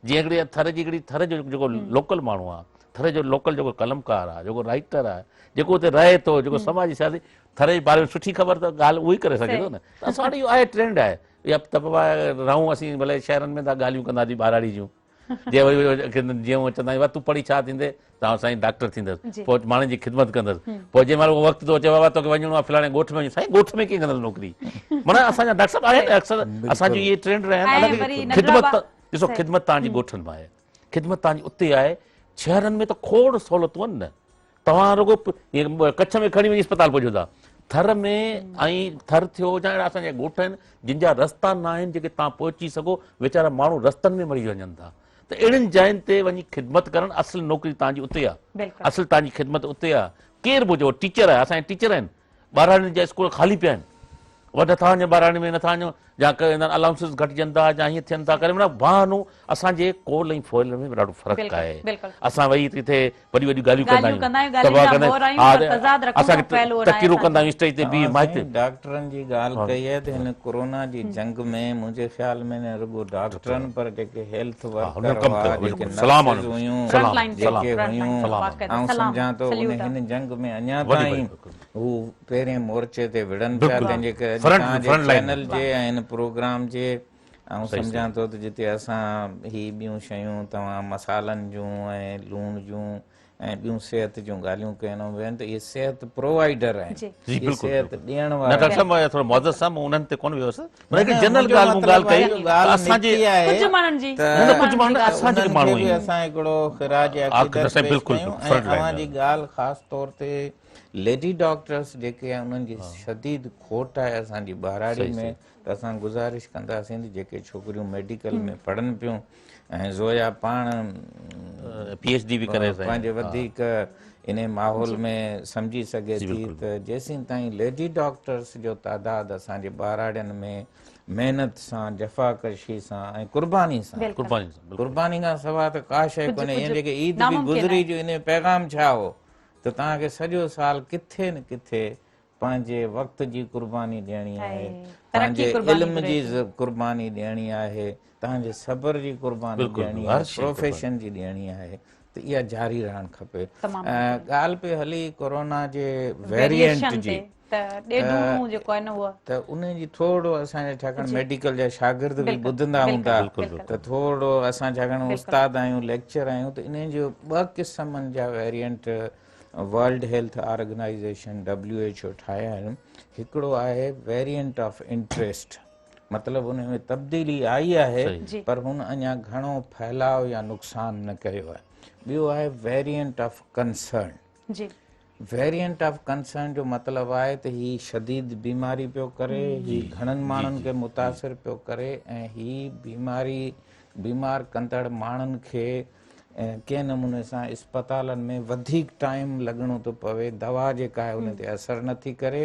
S3: جيئن هڪڙي ٿر جي هڪڙي ٿر جو جيڪو لوڪل ماڻهو آهي ٿر جو لوڪل جيڪو قلمڪار آهي جيڪو رائيٽر آهي جيڪو اتي رهي ٿو جيڪو سماجي سياسي ٿر جي باري ۾ سٺي خبر ته ڳالهه اهو ئي ڪري سگهي ٿو نه ته اسان وٽ اهو آهي ٽرينڊ آهي يا ته بابا رهون اسين ڀلي شهرن ۾ ٿا ڳالهيون ڪنداسين ٻهراڙي جون جي وري جيئن هو چوندا آهن تون پڙهي ڇا ٿيندي ته آئون سائين ڊاڪٽر ٿيندس پوء ماڻهن جي خدمت ڪندس پوء جنهن مهل اهو وقت ٿو اچي بابا توکي وڃڻو آهي فلاڻي ڳوٺ ۾ وڃ سائين ڳوٺ ۾ ڪيئن ڪندس نوڪري معنيٰ اسان جا ڊاڪٽر صاحب آهن اڪثر اسان جو اهي ٽرينڊ رهيا آهن خدمت ڏسو خدمت توهان جي ڳوٺن مان آهي خدمت توهان جي اتي آهي شهرن ۾ ته کوڙ سهولتون آهن نه توهان رڳو ڪڇ ۾ کڻي وڃي اسپتال پهچو ٿا. ٿر ۾ ۽ ٿر ٿيو يا اهڙا اسان جا ڳوٺ آهن جن جا رستا نه آهن جيڪي توهان پهچي سگهو ويچارا ماڻهو رستن ۾ مري وڃن ٿا ته اهڙين جاين تي وڃي خدمت ڪرڻ اصل نوڪري توهان جي اتي آهي اصل توهان جي خدمت اتي آهي ڪير به هجي ٽيچر آهي اسان جا ٽيچر آهن ٻهراڙين جا اسڪول خالي پيا آهن وٽ نٿا وڃو ٻهراڙين ۾ نٿا وڃو يا الائونسز گهٽجن ٿا يا هيئن ٿين ٿا ڪري معنيٰ بهانو اسان جي ڪول ۽ فوئل ۾ ڏاڍو فرق آهي اسان ويهي ڪٿي وڏيون وڏيون ڳالهيون ڪندا آهيون تباهه ڪندا آهيون اسان تقريرون ڪندا آهيون اسٽيج تي بيهي مائيڪ تي
S2: ڊاڪٽرن جي ڳالهه ڪئي آهي ته هن ڪورونا جي جنگ ۾ منهنجي خيال ۾ نه رڳو ڊاڪٽرن پر جيڪي هيلٿ ورڪر هئا جيڪي نرسز هيون جيڪي هيون آئون سمجهان ٿو هن جنگ ۾ اڃا تائين هو پهرين مورچي تي وڙهن پيا تنهن جي ڪري اڄ توهان جي چينل جي ۽ هن پروگرام جي آئون سمجهان ٿو ته جتي اسان هي ٻيون شيون توهان مصالحن جون ۽ لوڻ جون ۽ ٻيون صحت جون ڳالهيون ڪيون ويون ته اهي صحت پرووائيڊر آهن اهي صحت ڏيڻ وارا
S3: نه ڊاڪٽر صاحب مان ٿورو معذرت سان مون انهن تي ڪونه ويو هوس پر هڪ جنرل ڳالهه مون ڳالهه ڪئي ته اسان جي
S1: ڪجهه ماڻهن جي
S3: نه نه ڪجهه ماڻهن اسان جي ماڻهو
S2: آهن اسان هڪڙو خراج عقيدت پيش ڪيون ۽ اوهان جي ڳالهه خاص طور تي ليڊي ڊاڪٽرس جيڪي آهن انهن جي شديد کوٽ آهي اسان جي ٻهراڙي ۾ ته اسان گذارش ڪنداسين ته جيڪي ڇوڪريون ميڊيڪل ۾ پڙهن پيون ۽ زويا پاڻ
S3: پي ايڇ ڊي به ڪري
S2: پنهنجي وڌيڪ انهي ماحول ۾ سمجهي سگهي ٿي ته جيسين تائين ليڊي ڊاڪٽرس جو تعداد اسان جي ٻهراڙين ۾ محنت سان جفاڪشي سان ۽ قرباني سان قرباني کان سوا ته ڪا شيء ڪونهي ايئن جيڪي عيد به گذري جو انهي پيغام ڇا هو ته توهان کي سڄو سال ڪٿي نه ڪٿي پنهنجي وقت جي قرباني ڏيڻي آهي، پنهنجي علم جي قرباني ڏيڻي آهي، توهان جي صبر جي قرباني ڏيڻي آهي، پروفيشن جي ڏيڻي آهي ته اها جاري رهڻ کپي. ڳالهه پئي هلي ڪورونا جي ويريئنٽ جي ته ان جي ٿورو اسان جا ڇاڪاڻ ميڊيڪل جا شاگرد به ٻڌندا هوندا ته ٿورو اسان ڇاڪاڻ استاد آهيون ليڪچر آهيون ته ان جو ٻه قسمن جا variant World Health Organization, WHO، ٺاهيا آهن، هڪڙو آهي ويريئنٽ آف انٽريسٽ مطلب ان ۾ تبديلي آئي آهي پر هن اڃا گهڻو ڦهلاء يا نقصان نه ڪيو آهي، ٻيو آهي variant of concern. Variant of concern جو مطلب آهي ته هي شديد بيماري پيو ڪري، هي گهڻن ماڻهن کي متاثر پيو ڪري ۽ هي بيماري بيمار ڪندڙ ماڻهن کي ڪنهن نموني سان اسپتالن ۾ وڌيڪ ٽائيم لڳڻو ٿو پوي، دوا جيڪا آهي ان تي اثر نٿي ڪري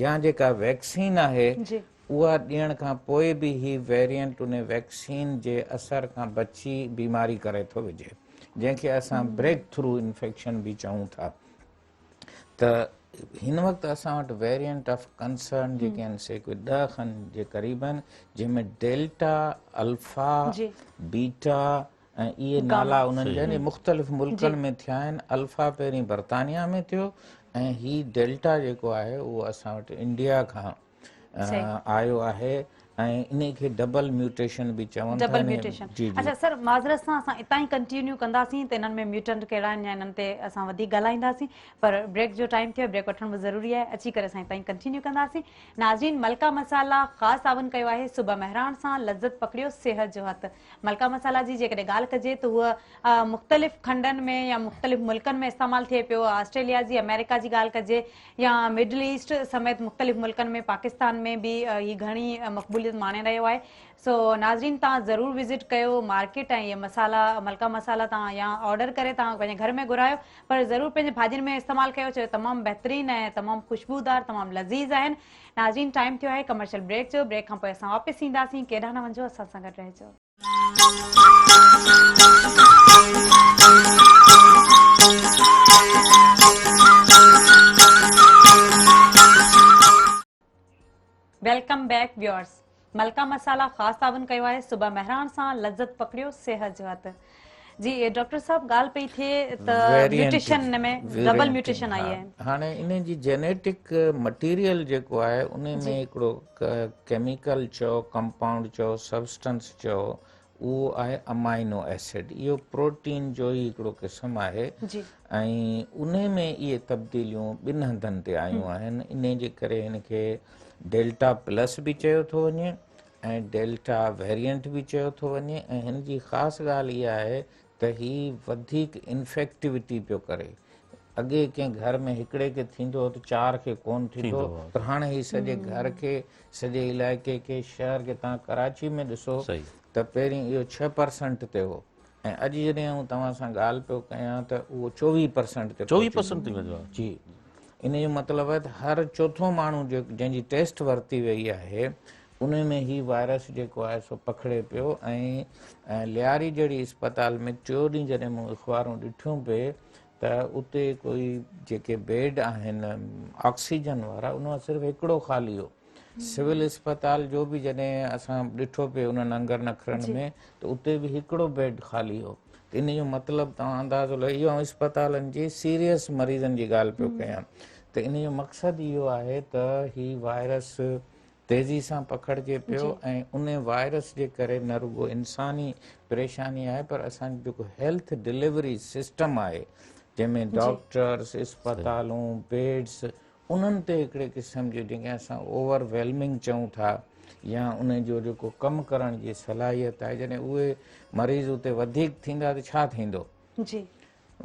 S2: يا جيڪا ويڪسين آهي اها ڏيڻ کان پوء به هي ويريئنٽ ان ويڪسين جي اثر کان بچي بيماري ڪري ٿو وجهي جنهن کي اسان بريڪ ٿرو انفيڪشن به چئون ٿا. ته هن وقت اسان وٽ ويريئنٽ آف ڪنسرن جيڪي آهن سي ڪوئي 10 کن جي قريب آهن جنهن ۾ ڊيلٽا، الفا، بيٽا ۽ اهي نالا انهن جا آهن مختلف ملڪن ۾ ٿيا آهن. الفا پهرين برطانيا ۾ ٿيو ۽ هي ڊيلٽا جيڪو آهي اهو اسان وٽ انڊيا کان آيو آهي ۽ انهي کي ڊبل ميوٽيشن به چون ٿا.
S1: ڊبل ميوٽيشن اڇا سر معذرت سان اسان اتان ئي ڪنٽينيو ڪنداسين ته انهن ۾ ميوٽنٽ ڪهڙا آهن يا انهن تي اسان وڌيڪ ڳالهائينداسين پر بريڪ جو ٽائيم ٿيو بريڪ وٺڻ به ضروري آهي اچي ڪري اسان اتان ئي ڪنٽينيو ڪنداسين. ناظرين ملڪا مسالا خاص تعاون ڪيو آهي صبح مهراڻ سان لذت پڪڙيو صحت جو هٿ ملڪا مسالا جي جيڪڏهن ڳالهه ڪجي ته هوء مختلف کنڊن ۾ يا مختلف ملڪن ۾ استعمال ٿئي پيو آسٽريليا جي آمريڪا جي ڳالهه ڪجي يا مڊل ايسٽ سميت مختلف ملڪن ۾ پاڪستان ۾ به هي گهڻي مقبوليت ماڻي رهيو آهي سو ناظرين توهان ضرور وزٽ ڪيو مارڪيٽ ۽ اهي مسالا ملڪا مسالا توهان يا آرڊر ڪري توهان پنهنجي گهر ۾ گهرايو پر ضرور پنهنجي ڀاڄين ۾ استعمال ڪيو ڇو جو تمام بهترين ۽ تمام خوشبودار تمام لذيذ آهن ناظرين ٽائيم ٿيو آهي ڪمرشل بريڪ جو بريڪ کان پوء اسان واپس اينداسين ڪيڏانهن نه وڃجو اسان سان گڏ رهجو. Welcome back viewers Malka Masala خاص تعاون ڪيو آهي صبح مهراڻ سان لذت پڪڙيو صحت جو هٿ جي ڊاڪٽر صاحب ڳالهه پئي ٿئي ته ميوٽيشن ۾ ڊبل ميوٽيشن آئي آهي.
S2: هاڻي ان جي جينيٽڪ مٽيريل جيڪو آهي ان ۾ هڪڙو ڪيميڪل چئو ڪمپائونڊ چئو سبسٽنس چئو اهو آهي امائنو ايسڊ اهو پروٽين جو ئي هڪڙو قسم آهي ۽ ان ۾ اهي تبديليون ٻن هنڌن تي آيون آهن ان جي ڪري هن کي ڊيلٽا پلس به چيو ٿو وڃي ۽ ڊيلٽا ويرينٽ به چيو ٿو وڃي ۽ هن جي خاص ڳالهه اها آهي ته هي وڌيڪ انفيڪٽيوٽي پيو ڪري. اڳي ڪنهن گهر ۾ هڪڙي کي ٿيندو هو ته چار کي ڪونه ٿيندو پر هاڻي هي سڄي گهر کي سڄي علائقي کي شهر کي توهان ڪراچي ۾ ڏسو ته پهرين اهو 6% تي هو ۽ اڄ جڏهن آئون توهان سان ڳالهه پيو ڪيان ته اهو 24% تي
S3: 24% تي ويو
S2: جي ان جو مطلب آهي ته هر چوٿون ماڻهو جنهن جي ٽيسٽ ورتي وئي آهي ان ۾ هي وائرس جيڪو آهي سو پکڙي پيو ۽ لياري جهڙي اسپتال ۾ ٽيو ڏينهن جڏهن مون اخبارون ڏٺيون پئي ته اتي ڪوئي جيڪي بيڊ آهن آڪسيجن وارا ان مان صرف هڪڙو خالي هو. سول اسپتال جو به جڏهن اسان ڏٺو پئي انهن انگن اکرن ۾ ته اتي به هڪڙو بيڊ خالي هو ته ان جو مطلب توهان اندازو لڳايو اهو آئون اسپتالن جي سيريس مريضن جي ڳالهه پيو ڪيان ته ان جو مقصد اهو آهي ته هي وائرس تيزي سان پکڙجي پيو ۽ ان وائرس جي ڪري نه رڳو انساني پريشاني آهي پر اسان جو جيڪو هيلٿ ڊليوري سسٽم آهي جنهن ۾ ڊاڪٽرس، اسپتالون، بيڊس انهن تي هڪڙي قسم جو جنهن کي اسان اوور ويلمنگ چئون ٿا يا ان جو جيڪو ڪم ڪرڻ جي صلاحيت آهي جڏهن اهي مريض اتي وڌيڪ ٿيندا ته ڇا ٿيندو؟
S1: جي.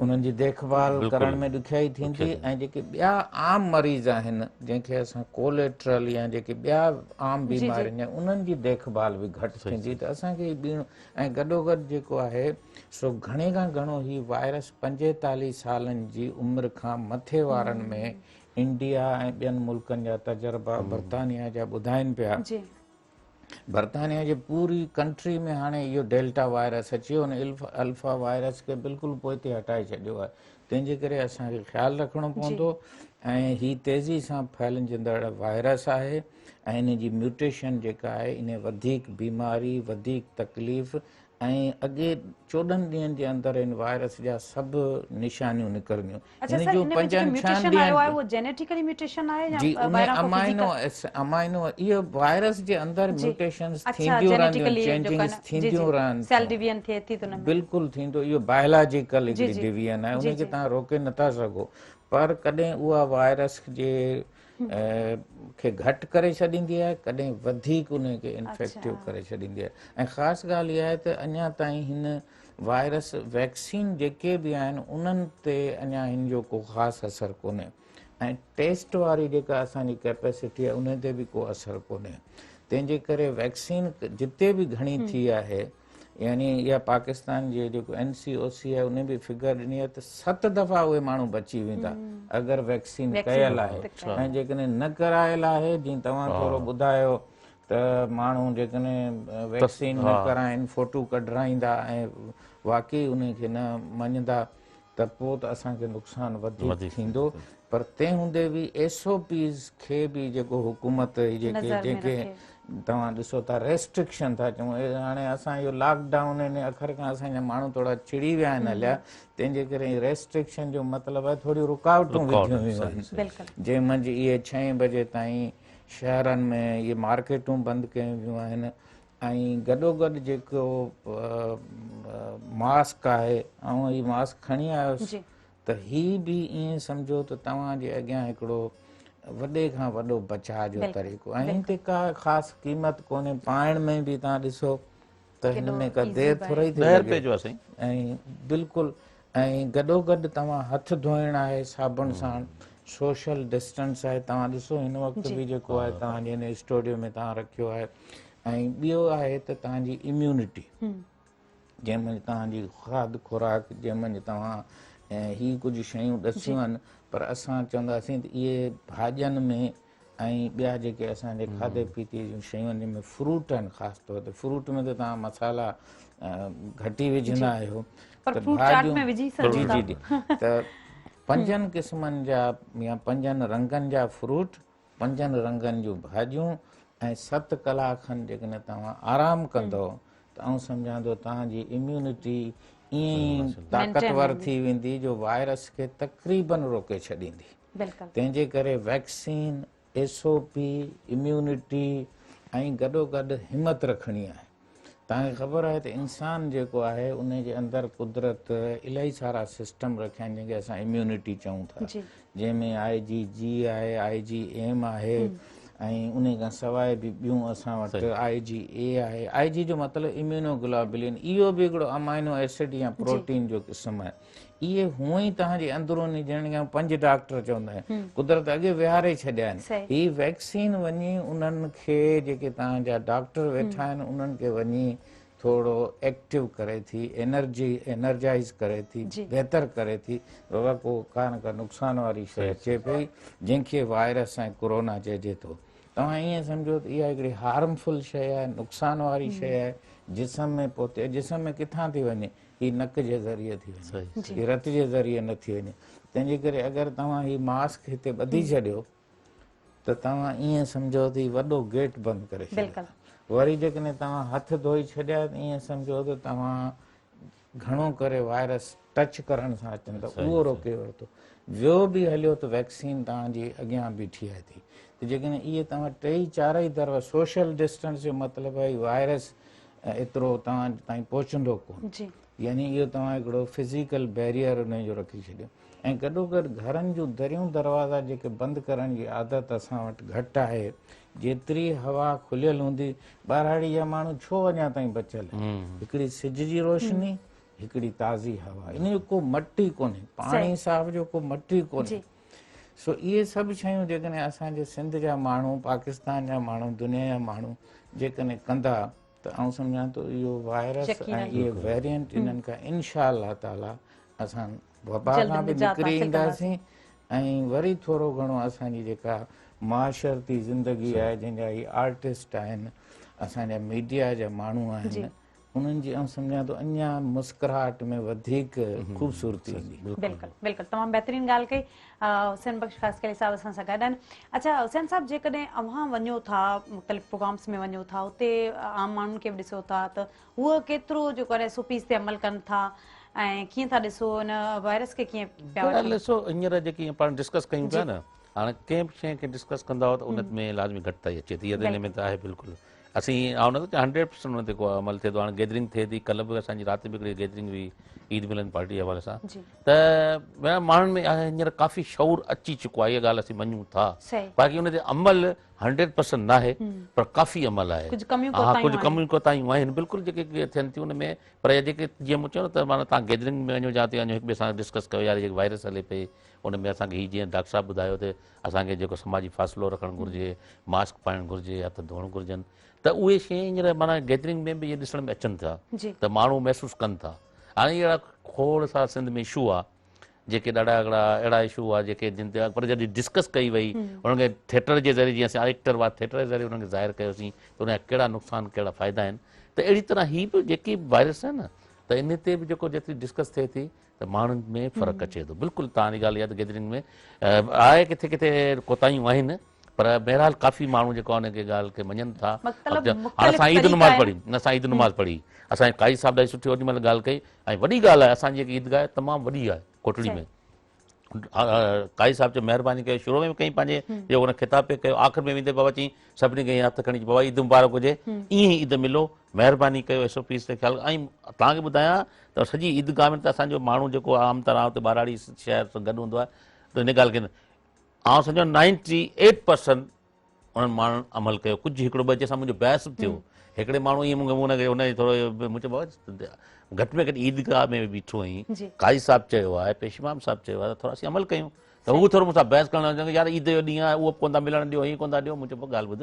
S2: انهن جي ديک ڀال ڪرڻ ۾ ڏکيائي ٿيندي ۽ جيڪي ٻيا عام مريض آهن جنهن کي اسان ڪوليٽرل يا جيڪي ٻيا عام بيمارين جا انهن جي ديک ڀال به گهٽ ٿيندي ته اسان کي ٻيڻو ۽ گڏوگڏ جيڪو آهي سو گهڻي کان گهڻو هي وائرس 45 سالن جي عمر کان مٿي وارن ۾ انڊيا ۽ ٻين ملڪن جا تجربا برطانيا جا ٻڌائين پيا. برطانيا جي پوري ڪنٽري ۾ هاڻي اهو ڊيلٽا وائرس اچي ويو ان الفا وائرس کي بلڪل پوئتي هٽائي ڇڏيو آهي تنهن جي ڪري اسان کي خيال رکڻو پوندو ۽ هي تيزي سان ڦهلجندڙ وائرس آهي ۽ ان جي ميوٽيشن جيڪا آهي ان وڌيڪ بيماري وڌيڪ تڪليف ۽ اڳي 14 ڏينهن جي اندر ان وائرس جا سڀ نشانيون نڪرنديون.
S1: اڇا سر ان ۾ جيڪو ميوٽيشن آيو آهي اهو جينيٽيڪلي ميوٽيشن آهي يا
S2: جي ان امائنو امائنو اهو وائرس جي اندر ميوٽيشنز ٿينديون رهنديون چينجنگز ٿينديون رهن
S1: سيل ڊويزن ٿئي ٿي ته ان ۾
S2: بلڪل ٿيندو اهو بايولاجيڪل هڪڙي ڊويزن آهي ان کي توهان روڪي نٿا سگهو پر ڪڏهن اها وائرس جي کي گهٽ ڪري ڇڏيندي آهي ڪڏهن وڌيڪ ان کي انفيڪٽو ڪري ڇڏيندي آهي ۽ خاص ڳالهه اها آهي ته اڃا تائين هن وائرس ويڪسين جيڪي به آهن انهن تي اڃا هن جو ڪو خاص اثر ڪونهي ۽ ٽيسٽ واري جيڪا اسان جي ڪيپيسٽي آهي ان تي به ڪو اثر ڪونهي تنهن جي ڪري ويڪسين جتي به گهڻي ٿي آهي يعني اها پاڪستان جي جيڪو اين سي او سي آهي ان به فگر ڏني آهي ته 7 دفعا اهي ماڻهو بچي ويندا اگر ويڪسين ڪيل آهي ۽ جيڪڏهن نه ڪرايل آهي جيئن توهان ٿورو ٻڌايو ته ماڻهو جيڪڏهن ويڪسين نه ڪرائين فوٽو ڪڍرائيندا ۽ واقعي ان کي نه مڃندا ته پوء ته اسان کي نقصان وڌيڪ ٿيندو پر تنهن هوندي به ايس او پيز کي به جيڪو حڪومت جيڪي جنهن کي توهان ڏسو ٿا ريسٽرڪشن ٿا چئون هاڻي اسان اهو لاڪ ڊائون ان اکر کان اسان جا ماڻهو ٿورا چڙي ويا آهن هليا تنهن جي ڪري ريسٽرڪشن جو مطلب آهي ٿوريون رڪاوٽون وڌيون ويون آهن جنهن منجهه اهي 6 بجي تائين شهرن ۾ اهي مارڪيٽون بند ڪيون ويون آهن ۽ گڏوگڏ جيڪو ماسڪ آهي آئون هي ماسڪ کڻي آيس ته هي به ائين سمجهو ته توهان جي اڳيان هڪڙو وڏي کان وڏو بچاء جو طريقو ۽ هن تي ڪا خاص قيمت ڪونهي پائڻ ۾ به توهان ڏسو ته هن ۾ ڪا دير ٿوري ٿي لڳي ۽ بلڪل ۽ گڏوگڏ توهان هٿ ڌوئڻ آهي صابڻ سان سوشل ڊسٽنس آهي توهان ڏسو هن وقت به جيڪو آهي توهان جي هن اسٽوڊيو ۾ توهان رکيو آهي ۽ ٻيو آهي ته توهان جي اميونٽي جنهن ۾ توهان جي کاڌ خوراڪ جنهن ۾ توهان هي ڪجهه شيون ڏسيون آهن پر اسان چونداسين ته اهي ڀاڄين ۾ ۽ ٻيا جيڪي اسان جي کاڌي پيتي جون شيون آهن جن ۾ فروٽ آهن خاص طور تي فروٽ ۾ ته توهان مصالحا گهٽ ئي وجهندا آهيو
S1: پر فروٽ چاٽ ۾ وجهي سگهو
S2: ٿا. جي جي ته پنجن قسمن جا يا پنجن رنگن جا فروٽ، پنجن رنگن جون ڀاڄيون ۽ 7 ڪلاڪ کن جيڪڏهن توهان آرام ڪندؤ ته آئون سمجهان ٿو توهان جي اميونٽي ائين ئي طاقتور ٿي ويندي جو وائرس کي تقريبن روڪي ڇڏيندي. تنهن جي ڪري vaccine, S O P, immunity ۽ گڏوگڏ همت رکڻي آهي. توهان کي خبر آهي ته انسان جيڪو آهي ان جي اندر قدرت الاهي سارا سسٽم رکيا آهن جنهن کي اسان اميونٽي چئون ٿا جنهن ۾ آء جي جي آهي، آء جي ايم آهي ۽ ان کان سواء به ٻيون اسان وٽ آء جي اي آهي. آء جي جو مطلب اميونوگلوبولين اهو به هڪڙو امائنو ايسڊ يا پروٽين جو قسم آهي. اهي هونئن ئي توهان جي اندروني ڄڻ کي 5 ڊاڪٽر چوندا آهن قدرت اڳي ويهاري ڇڏيا آهن هي ويڪسين وڃي انهن کي جيڪي توهان جا ڊاڪٽر ويٺا آهن انهن کي وڃي ٿورو ايڪٽو ڪري ٿي انرجي انرجائز ڪري ٿي بهتر ڪري ٿي بابا ڪو ڪا نه ڪا نقصان واري شيء اچي پئي جنهن کي وائرس ۽ ڪورونا چئجي ٿو توهان ائين سمجهو ته اها هڪڙي هارمفل شيء آهي نقصان واري شيء آهي جسم ۾ پهتي جسم ۾ ڪٿان ٿي وڃي هي نڪ جي ذريعي ٿي وڃي هي رت جي ذريعي نه ٿي وڃي تنهن جي ڪري اگر توهان هي ماسڪ هتي ٻڌي ڇڏيو ته توهان ائين سمجهو ته هي وڏو گيٽ بند ڪري ڇڏيو وري جيڪڏهن توهان هٿ ڌوئي ڇڏيا ته ائين سمجهو ته توهان گهڻو ڪري وائرس ٽچ ڪرڻ سان اچن ته اهو روڪي ورتو ويو به هليو ته ويڪسين توهان جي اڳيان بيٺي آهي ٿي ته جيڪڏهن اهي توهان ٽئي چارئي دروازا سوشل ڊسٽنس جو مطلب آهي وائرس ايترو توهان تائين پهچندو ڪونه. يعني اهو توهان هڪڙو فزيڪل بيريئر ان جو رکي ڇڏيو ۽ گڏوگڏ گهرن جون دريون دروازا جيڪي بند ڪرڻ جي عادت اسان وٽ گهٽ آهي، جيتري هوا کليل هوندي، ٻهراڙي جا ماڻهو ڇو اڃا تائين بچيل آهن؟ هڪڙي سج جي روشني، هڪڙي تازي هوا، ان جو ڪو مٽ ئي ڪونهي، پاڻي صاف جو ڪو مٽ ئي ڪونهي. سو اهي سڀ شيون جيڪڏهن اسان جي سنڌ جا ماڻهو، پاڪستان جا ماڻهو، دنيا جا ماڻهو جيڪڏهن ڪندا ته آئون سمجهان ٿو اهو وائرس ۽ اهي ويرينٽ انهن کان انشاء الله تعالي اسان وبا کان به نڪري اينداسين ۽ وري ٿورو گهڻو اسان جي جيڪا معاشرتي زندگي آهي جنهن جا هي آرٽسٽ آهن اسان جا ميڊيا جا ماڻهو آهن انهن جي آئون سمجهان ٿو اڃا مسڪراهٽ ۾ وڌيڪ خوبصورتي ايندي.
S1: بلڪل بلڪل تمام بهترين ڳالهه ڪئي حسين بخش خاصخيلي صاحب اسان سان گڏ آهن. اڇا حسين صاحب جيڪڏهن اوهان وڃو ٿا مختلف پروگرامس ۾ وڃو ٿا اتي عام ماڻهن کي به ڏسو ٿا ته هو ڪيترو جيڪو آهي ايس او پيز تي عمل ڪن ٿا ۽ ڪيئن ٿا ڏسو ان وائرس کي ڪيئن پيا وٺن؟
S3: ڏسو هينئر جيڪي پاڻ ڊسڪس ڪيون پيا نه هاڻي ڪنهن به شيء کي ڊسڪس ڪندا ته ان ۾ لازمي گهٽتائي اچي ٿي اها ته ان ۾ ته آهي بلڪل اسين آئون نٿو چوان هنڊريڊ پرسنٽ ان تي ڪو عمل ٿئي ٿو هاڻي گيدرنگ ٿئي ٿي ڪلهه به اسان جي رات به هڪڙي گيدرنگ هئي عيد ملن پارٽي جي حوالي سان ته ماڻهن ۾ هينئر ڪافي شعور اچي چڪو آهي اها ڳالهه اسين مڃون ٿا باقي ان تي عمل هنڊريڊ پرسنٽ ناهي پر ڪافي عمل آهي ها ڪجهه ڪميون ڪوتاهيون آهن بلڪل جيڪي ٿين ٿيون ان ۾ پر جيڪي جيئن مون چيو نه ته معنيٰ تان گيدرنگ ۾ وڃو جاتي وڃو هڪ ٻئي سان ڊسڪس ڪيو يار جيڪي وائرس هلي پئي ان ۾ اسان کي هي جيئن ڊاڪٽر صاحب ٻڌايو ته اسان کي جيڪو سماجي فاصلو رکڻ گهرجي، ماسڪ پائڻ گهرجي، هٿ ڌوئڻ گهرجن ته اهي شيون هينئر معنيٰ گيدرنگ ۾ به اهي ڏسڻ ۾ اچن ٿا ته ماڻهو محسوس ڪن ٿا. هاڻي اهڙا کوڙ سارا سنڌ ۾ اشو آ جيڪي ڏاڍا هڪڙا اهڙا اشو آ جيڪي جن تي پر جڏهن ڊسڪس ڪئي وئي انهن کي ٿيٽر جي ذريعي جيئن اسين ايڪٽر هئا ٿيٽر جي ذريعي انهن کي ظاهر ڪيوسين ته ان جا ڪهڙا نقصان ڪهڙا فائدا آهن ته اهڙي طرح هي به جيڪي به وائرس آهي نه ته ان تي به جيڪو جيتري ڊسڪس ٿئي ٿي ته ماڻهن ۾ فرق اچي ٿو بلڪل توهان جي ڳالهه اها ته گيدرنگ ۾ آهي ڪٿي ڪٿي ڪوتاهيون آهن پر بهرحال ڪافي ماڻهو جيڪو ان کي ڳالهه کي مڃن ٿا هاڻ اسان عيد نماز پڙهي اسان عيد نماز پڙهي اسان قاضي صاحب ڏاڍي سٺي اوڏي مهل ڳالهه ڪئي ۽ وڏي ڳالهه آهي اسان جي جيڪي عيدگاهه آهي تمام وڏي آهي ڪوٽڙي ۾ قاضي صاحب چيو مهرباني ڪيو شروع ۾ به ڪئي پنهنجي جو ان خطاب پئي ڪيو آخر ۾ ويندي بابا چئي سڀني کي هٿ کڻي بابا عيد مبارڪ هجي ائين ئي عيد ملو مهرباني ڪيو ايس او پيز تي خيال ۽ توهان کي ٻڌايان ته سڄي عيدگاهه ۾ ته اسان جو ماڻهو جيڪو عام طرح اتي ٻهراڙي شهر سان گڏ هوندو آهي ته ان ڳالهه کي آئون سمجهان نائنٽي ايٽ پرسنٽ انهن ماڻهن عمل ڪيو ڪجهه هڪڙو ٻه جنهن سان منهنجو بحث به ٿيو هڪڙي ماڻهو ائين مون کي ان کي ان ٿورو مون چيو بابا گهٽ ۾ گهٽ عيدگاهه ۾ بيٺو آهين قاضي صاحب چيو آهي پيش امام صاحب چيو آهي ته ٿورو اسين عمل ڪيون ته هو ٿورو مون سان بحث ڪرڻ لڳو يار عيد جو ڏينهن آهي اهو به ڪونه ٿا ملڻ ڏيو هيئن ڪونه ٿا ڏيو مون چيو ڳالهه ٻڌ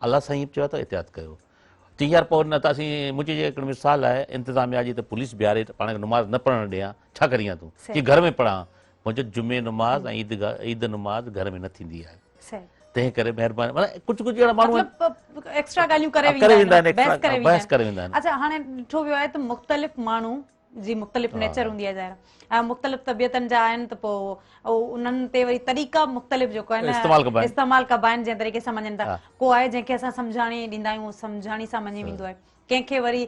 S3: الله سائين به چيو آهي ته احتياط ڪيو چيائين يار پوء نه ته اسين مون چيو هڪڙو مثال آهي انتظاميا جي ته پوليس بيهاري ته پاڻ کي نماز نه پڙهڻ ڏي ها ڇا ڪرين ها تون چي گهر ۾ پڙهان مون چيو جمعي نماز ۽ عيد نماز گهر ۾ نه ٿيندي آهي تنهن ڪري مهرباني معنيٰ ڪجهه ڪجهه اهڙا ماڻهو
S1: مطلب ايڪسٽرا ڳالهيون ڪري ويندا آهن بحث ڪري ويندا بحث ڪري ويندا آهن اڇا هاڻي ڏٺو ويو آهي ته مختلف ماڻهو جي مختلف نيچر هوندي آهي ظاهر ۽ مختلف طبيعتن جا آهن ته پوء انهن تي وري طريقا مختلف جيڪو آهي نه استعمال ڪبا آهن جنهن طريقي سان مڃن ٿا ڪو آهي جنهن کي اسان سمجهاڻي ڏيندا آهيون سمجهاڻي سان مڃي ويندو آهي ڪنهن کي وري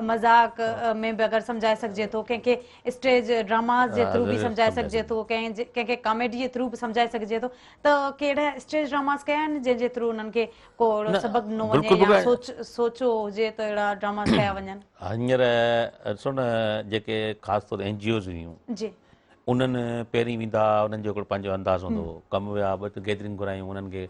S1: مذاق ۾ به اگر سمجهائي سگهجي ٿو ڪنهن کي اسٽيج ڊراماز جي ٿرو به سمجهائي سگهجي ٿو ڪنهن کي ڪاميڊي جي ٿرو به سمجهائي سگهجي ٿو ته ڪهڙا اسٽيج ڊراماز ڪيا آهن جنهن جي ٿرو انهن کي ڪو اهڙو سبق ڏنو وڃي يا سوچ سوچو هجي ته اهڙا ڊراماز ڪيا وڃن.
S3: هينئر ڏسو نه جيڪي خاص طور اين جي اوز هيون جي انهن پهرين ويندا انهن جو هڪڙو پنهنجو انداز هوندو هو ڪم ويا ٻه گيدرنگ گهرايون انهن کي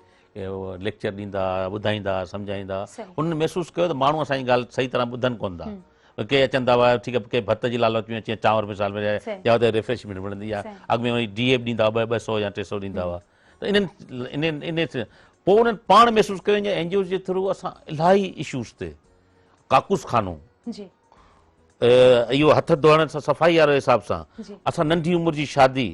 S3: ليڪچر ڏيندا ٻڌائيندا سمجهائيندا انهن محسوس ڪيو ته ماڻهو اسان جي ڳالهه صحيح طرح ٻڌن ڪونه ٿا ڪي اچن ٿا ٺيڪ آهي ڪي ڀت جي لالچ ۾ اچي چانور مثال ۾ يا اتي ريفريشمينٽ ملندي آهي اڳ ۾ وري ڊي اي به ڏيندا هئا ٻه سو يا 300 ڏيندا هئا ته انهن انهن انهن پوء انهن پاڻ محسوس ڪيو اين جي اوز جي ٿرو اسان الاهي اشوز تي ڪاڪوس خانو جي اهو هٿ ڌوئڻ سان صفائي واري حساب سان اسان ننڍي عمر جي شادي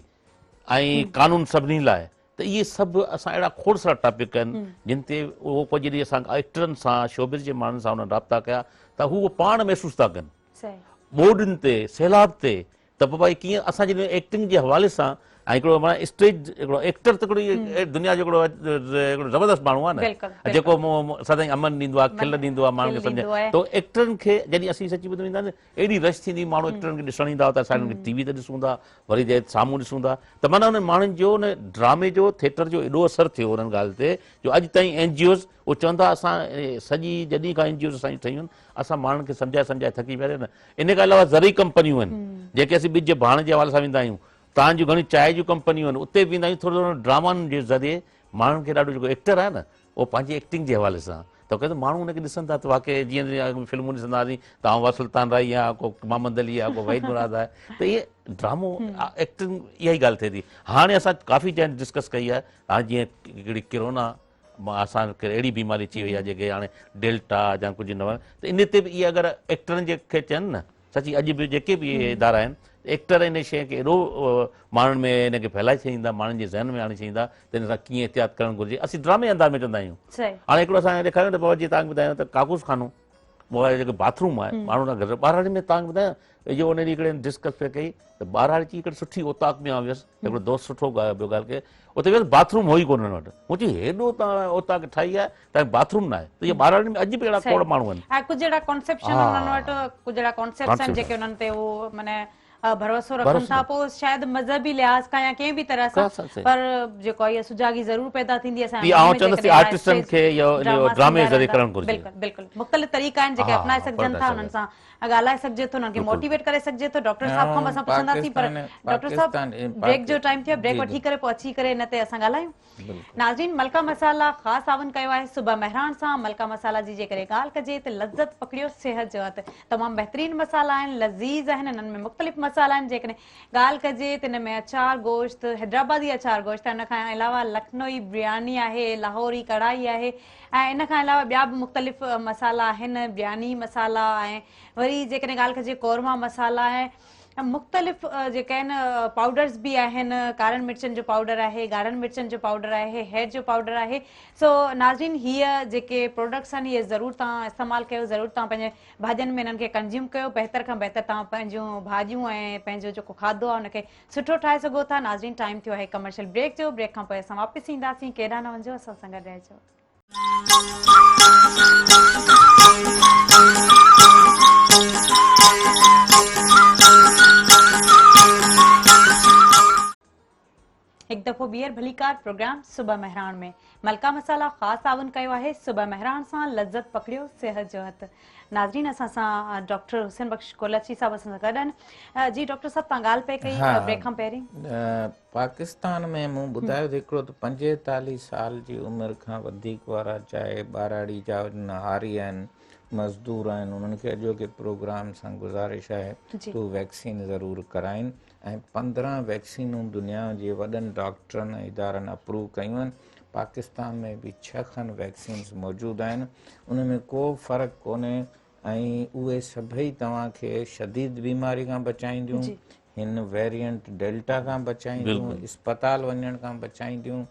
S3: ۽ قانون سڀني لاء ته اهي سڀ اسان اهڙا کوڙ سارا ٽاپڪ آهن جن تي اهو پوء جڏهن اسان ايڪٽرن سان شوبز جي ماڻهن سان انهن رابطا ڪيا ته هو پاڻ محسوس ٿا ڪن ٻوڏن تي سيلاب تي ته بابا هي ڪيئن اسان جڏهن ايڪٽنگ جي حوالي سان ۽ هڪڙو معنيٰ اسٽيج هڪڙو ايڪٽر ته هڪڙو دنيا جو هڪڙو هڪڙو زبردست ماڻهو آهي نه جيڪو سدائين امن ڏيندو آهي کل ڏيندو آهي ماڻهن کي سمجهه ته ايڪٽرن کي جڏهن اسين سچي ٻڌون ويندا آهيون اهڙي رش ٿيندي ماڻهو ايڪٽرن کي ڏسڻ ايندا هئا ته اسان انهن کي ٽي وي تي ڏسون ٿا وري جي سامهون ڏسون ٿا ته معنيٰ انهن ماڻهن جو ان ڊرامي جو ٿيٽر جو ايڏو اثر ٿيو انهن ڳالهه تي جو اڄ تائين اين جي اوز اهو چون ٿا اسان سڄي جڏهن کان اين جي اوز اسان جون ٺهيون آهن اسان ماڻهن کي سمجهائي سمجهائي ٿڪي پيا آهيون ان کان علاوه زرعي ڪمپنيون آهن جيڪي اسين ٻج ڀاڻ جي حوالي سان ويندا آهيون تان جون گهڻيون چانهه جون ڪمپنيون آهن اتي به ويندا آهيون ٿورو ٿورو ڊرامن جي ذريعي ماڻهن کي ڏاڍو جيڪو ايڪٽر آهي نه اهو پنهنجي ايڪٽنگ جي حوالي سان ته ڪي ماڻهو ان کي ڏسن ٿا ته واقعي جيئن اڳ ۾ فلمون ڏسندا هئاسين ته آئون وا سلطان راهي آهيان ڪو محمد علي آهي ڪو وحيد مراد آهي ته اهي ڊرامو ايڪٽنگ اها ئي ڳالهه ٿئي ٿي هاڻي اسان ڪافي چينج ڊسڪس ڪئي آهي هاڻي جيئن هڪڙي ڪرونا اسان کي اهڙي بيماري اچي وئي آهي جيڪي هاڻي ڊيلٽا يا ڪجهه نوان ته ان تي به اهي اگر ايڪٽرن جي کي چون نه سچي اڄ به جيڪي به اهي ادارا آهن ايڪٽر ان شيء کي ايڏو ماڻهن ۾ ان کي ڦهلائي ڇڏيندا ماڻهن جي ذهن ۾ آڻي ڇڏيندا ته ان سان ڪيئن احتياط ڪرڻ گهرجي اسين ڊرامي انداز ۾ چوندا آهيون هاڻي هڪڙو اسان ڏيکاريو ته بابا جي توهان کي ٻڌايان ته ڪاڪوس خانو موبائل جيڪو باٿ روم آهي ماڻهو نه گهر ٻهراڙي ۾ توهان کي ٻڌايان اهو ان ڏينهن هڪڙي ڊسڪس پئي ڪئي ته ٻهراڙي جي هڪڙي سٺي اوطاق ۾ آئون ويس هڪڙو دوست سٺو ٻيو ڳالهه ڪئي اتي ويس باٿ روم هو ئي ڪونه هن وٽ مون چيو هيڏو توهان اوطاق ٺاهي آهي توهان باٿ روم ناهي ته اهي ٻهراڙين ۾ اڄ به اهڙا کوڙ ماڻهو آهن.
S1: ۽ ڪجهه اهڙا ڪانسيپشن انهن وٽ ڪجهه اهڙا ڪانسيپٽس آهن جيڪي انهن تي هو معنيٰ ڀروسو رکن ٿا پوء شايد مذهبي لحاظ کان يا ڪنهن به طرح سان پر جيڪو آهي سجاڳي ضرور پيدا ٿيندي اسان
S3: جي آئون چوندس ته آرٽسٽن کي اهو ڊرامي ذريعي ڪرڻ گهرجي.
S1: بلڪل بلڪل مختلف طريقا آهن جيڪي اپنائي سگهجن ٿا انهن سان ڳالهائي سگهجي ٿو انهن کي موٽيويٽ ڪري سگهجي ٿو ڊاڪٽر صاحب کان به اسان پڇنداسين پر ڊاڪٽر صاحب بريڪ جو ٽائيم ٿيو بريڪ وٺي ڪري پوء اچي ڪري ان تي اسان ڳالهايون ناظرين ملڪا مسالا خاص تعاون ڪيو آهي صبح مهراڻ سان ملڪا مسالا جي جيڪڏهن ڳالهه ڪجي ته لذت پڪڙيو صحت جو هٿ تمام بهترين مسالا آهن لذيذ آهن انهن ۾ مختلف مسالا آهن جيڪڏهن ڳالهه ڪجي ته ان ۾ اچار گوشت حيدرآبادي اچار گوشت ان کان علاوه لکنوي برياني آهي لاهوري ڪڙهائي آهي ۽ ان کان علاوه ٻيا به مختلف مسالا آهن برياني مسالا ۽ وري جيڪڏهن ڳالهه ڪجي قورما مسالا ۽ مختلف جيڪي آهن پائوڊرز به آهن ڪارن مرچن جو پائوڊر آهي ڳاڙهن مرچن جو پائوڊر آهي هيڊ جو پائوڊر آهي سو ناظرين هيء جيڪي پروڊڪٽس آهن اهي ضرور توهان استعمال ڪيو ضرور توهان پنهنجي ڀاڄين ۾ انهن کي ڪنزيوم ڪيو بهتر کان بهتر توهان پنهنجون ڀاڄيون ۽ پنهنجو جيڪو کاڌو آهي ان کي سٺو ٺاهي سگهو ٿا ناظرين ٽائيم ٿيو آهي ڪمرشل بريڪ جو بريڪ کان پوء اسان واپس اينداسين ڪيڏانهن نه وڃجو اسان سان گڏ رهجو. هڪ دفعو ٻيهر ڀليڪار پروگرام صبح مهراڻ ۾ ملڪا مسالا خاص تعاون ڪيو آهي صبح مهراڻ سان لذت پڪڙيو صحت جو هٿ ناظرين اسان سان ڊاڪٽر حسين بخش ڪولاچي صاحب اسان سان گڏ آهن جي ڊاڪٽر صاحب توهان ڳالهه پئي ڪئي بريڪ کان پهرين
S2: پاڪستان ۾ مون ٻڌايو ته هڪڙو ته 45 سال جي عمر کان وڌيڪ وارا چاهي ٻهراڙي جا هجن هاري آهن مزدور آهن انهن کي اڄوڪي پروگرام سان گذارش آهي ته هو ويڪسين ضرور ڪرائين ۽ 15 ويڪسينون دنيا جي وڏن ڊاڪٽرن ۽ ادارن اپروو ڪيون آهن پاڪستان ۾ به 6 کن ويڪسينز موجود آهن ان ۾ ڪو فرق ڪونهي ۽ اهي سڀئي توهان کي شديد بيماري کان بچائينديون، هن ويرينٽ ڊيلٽا کان بچائينديون، اسپتال وڃڻ کان بچائينديون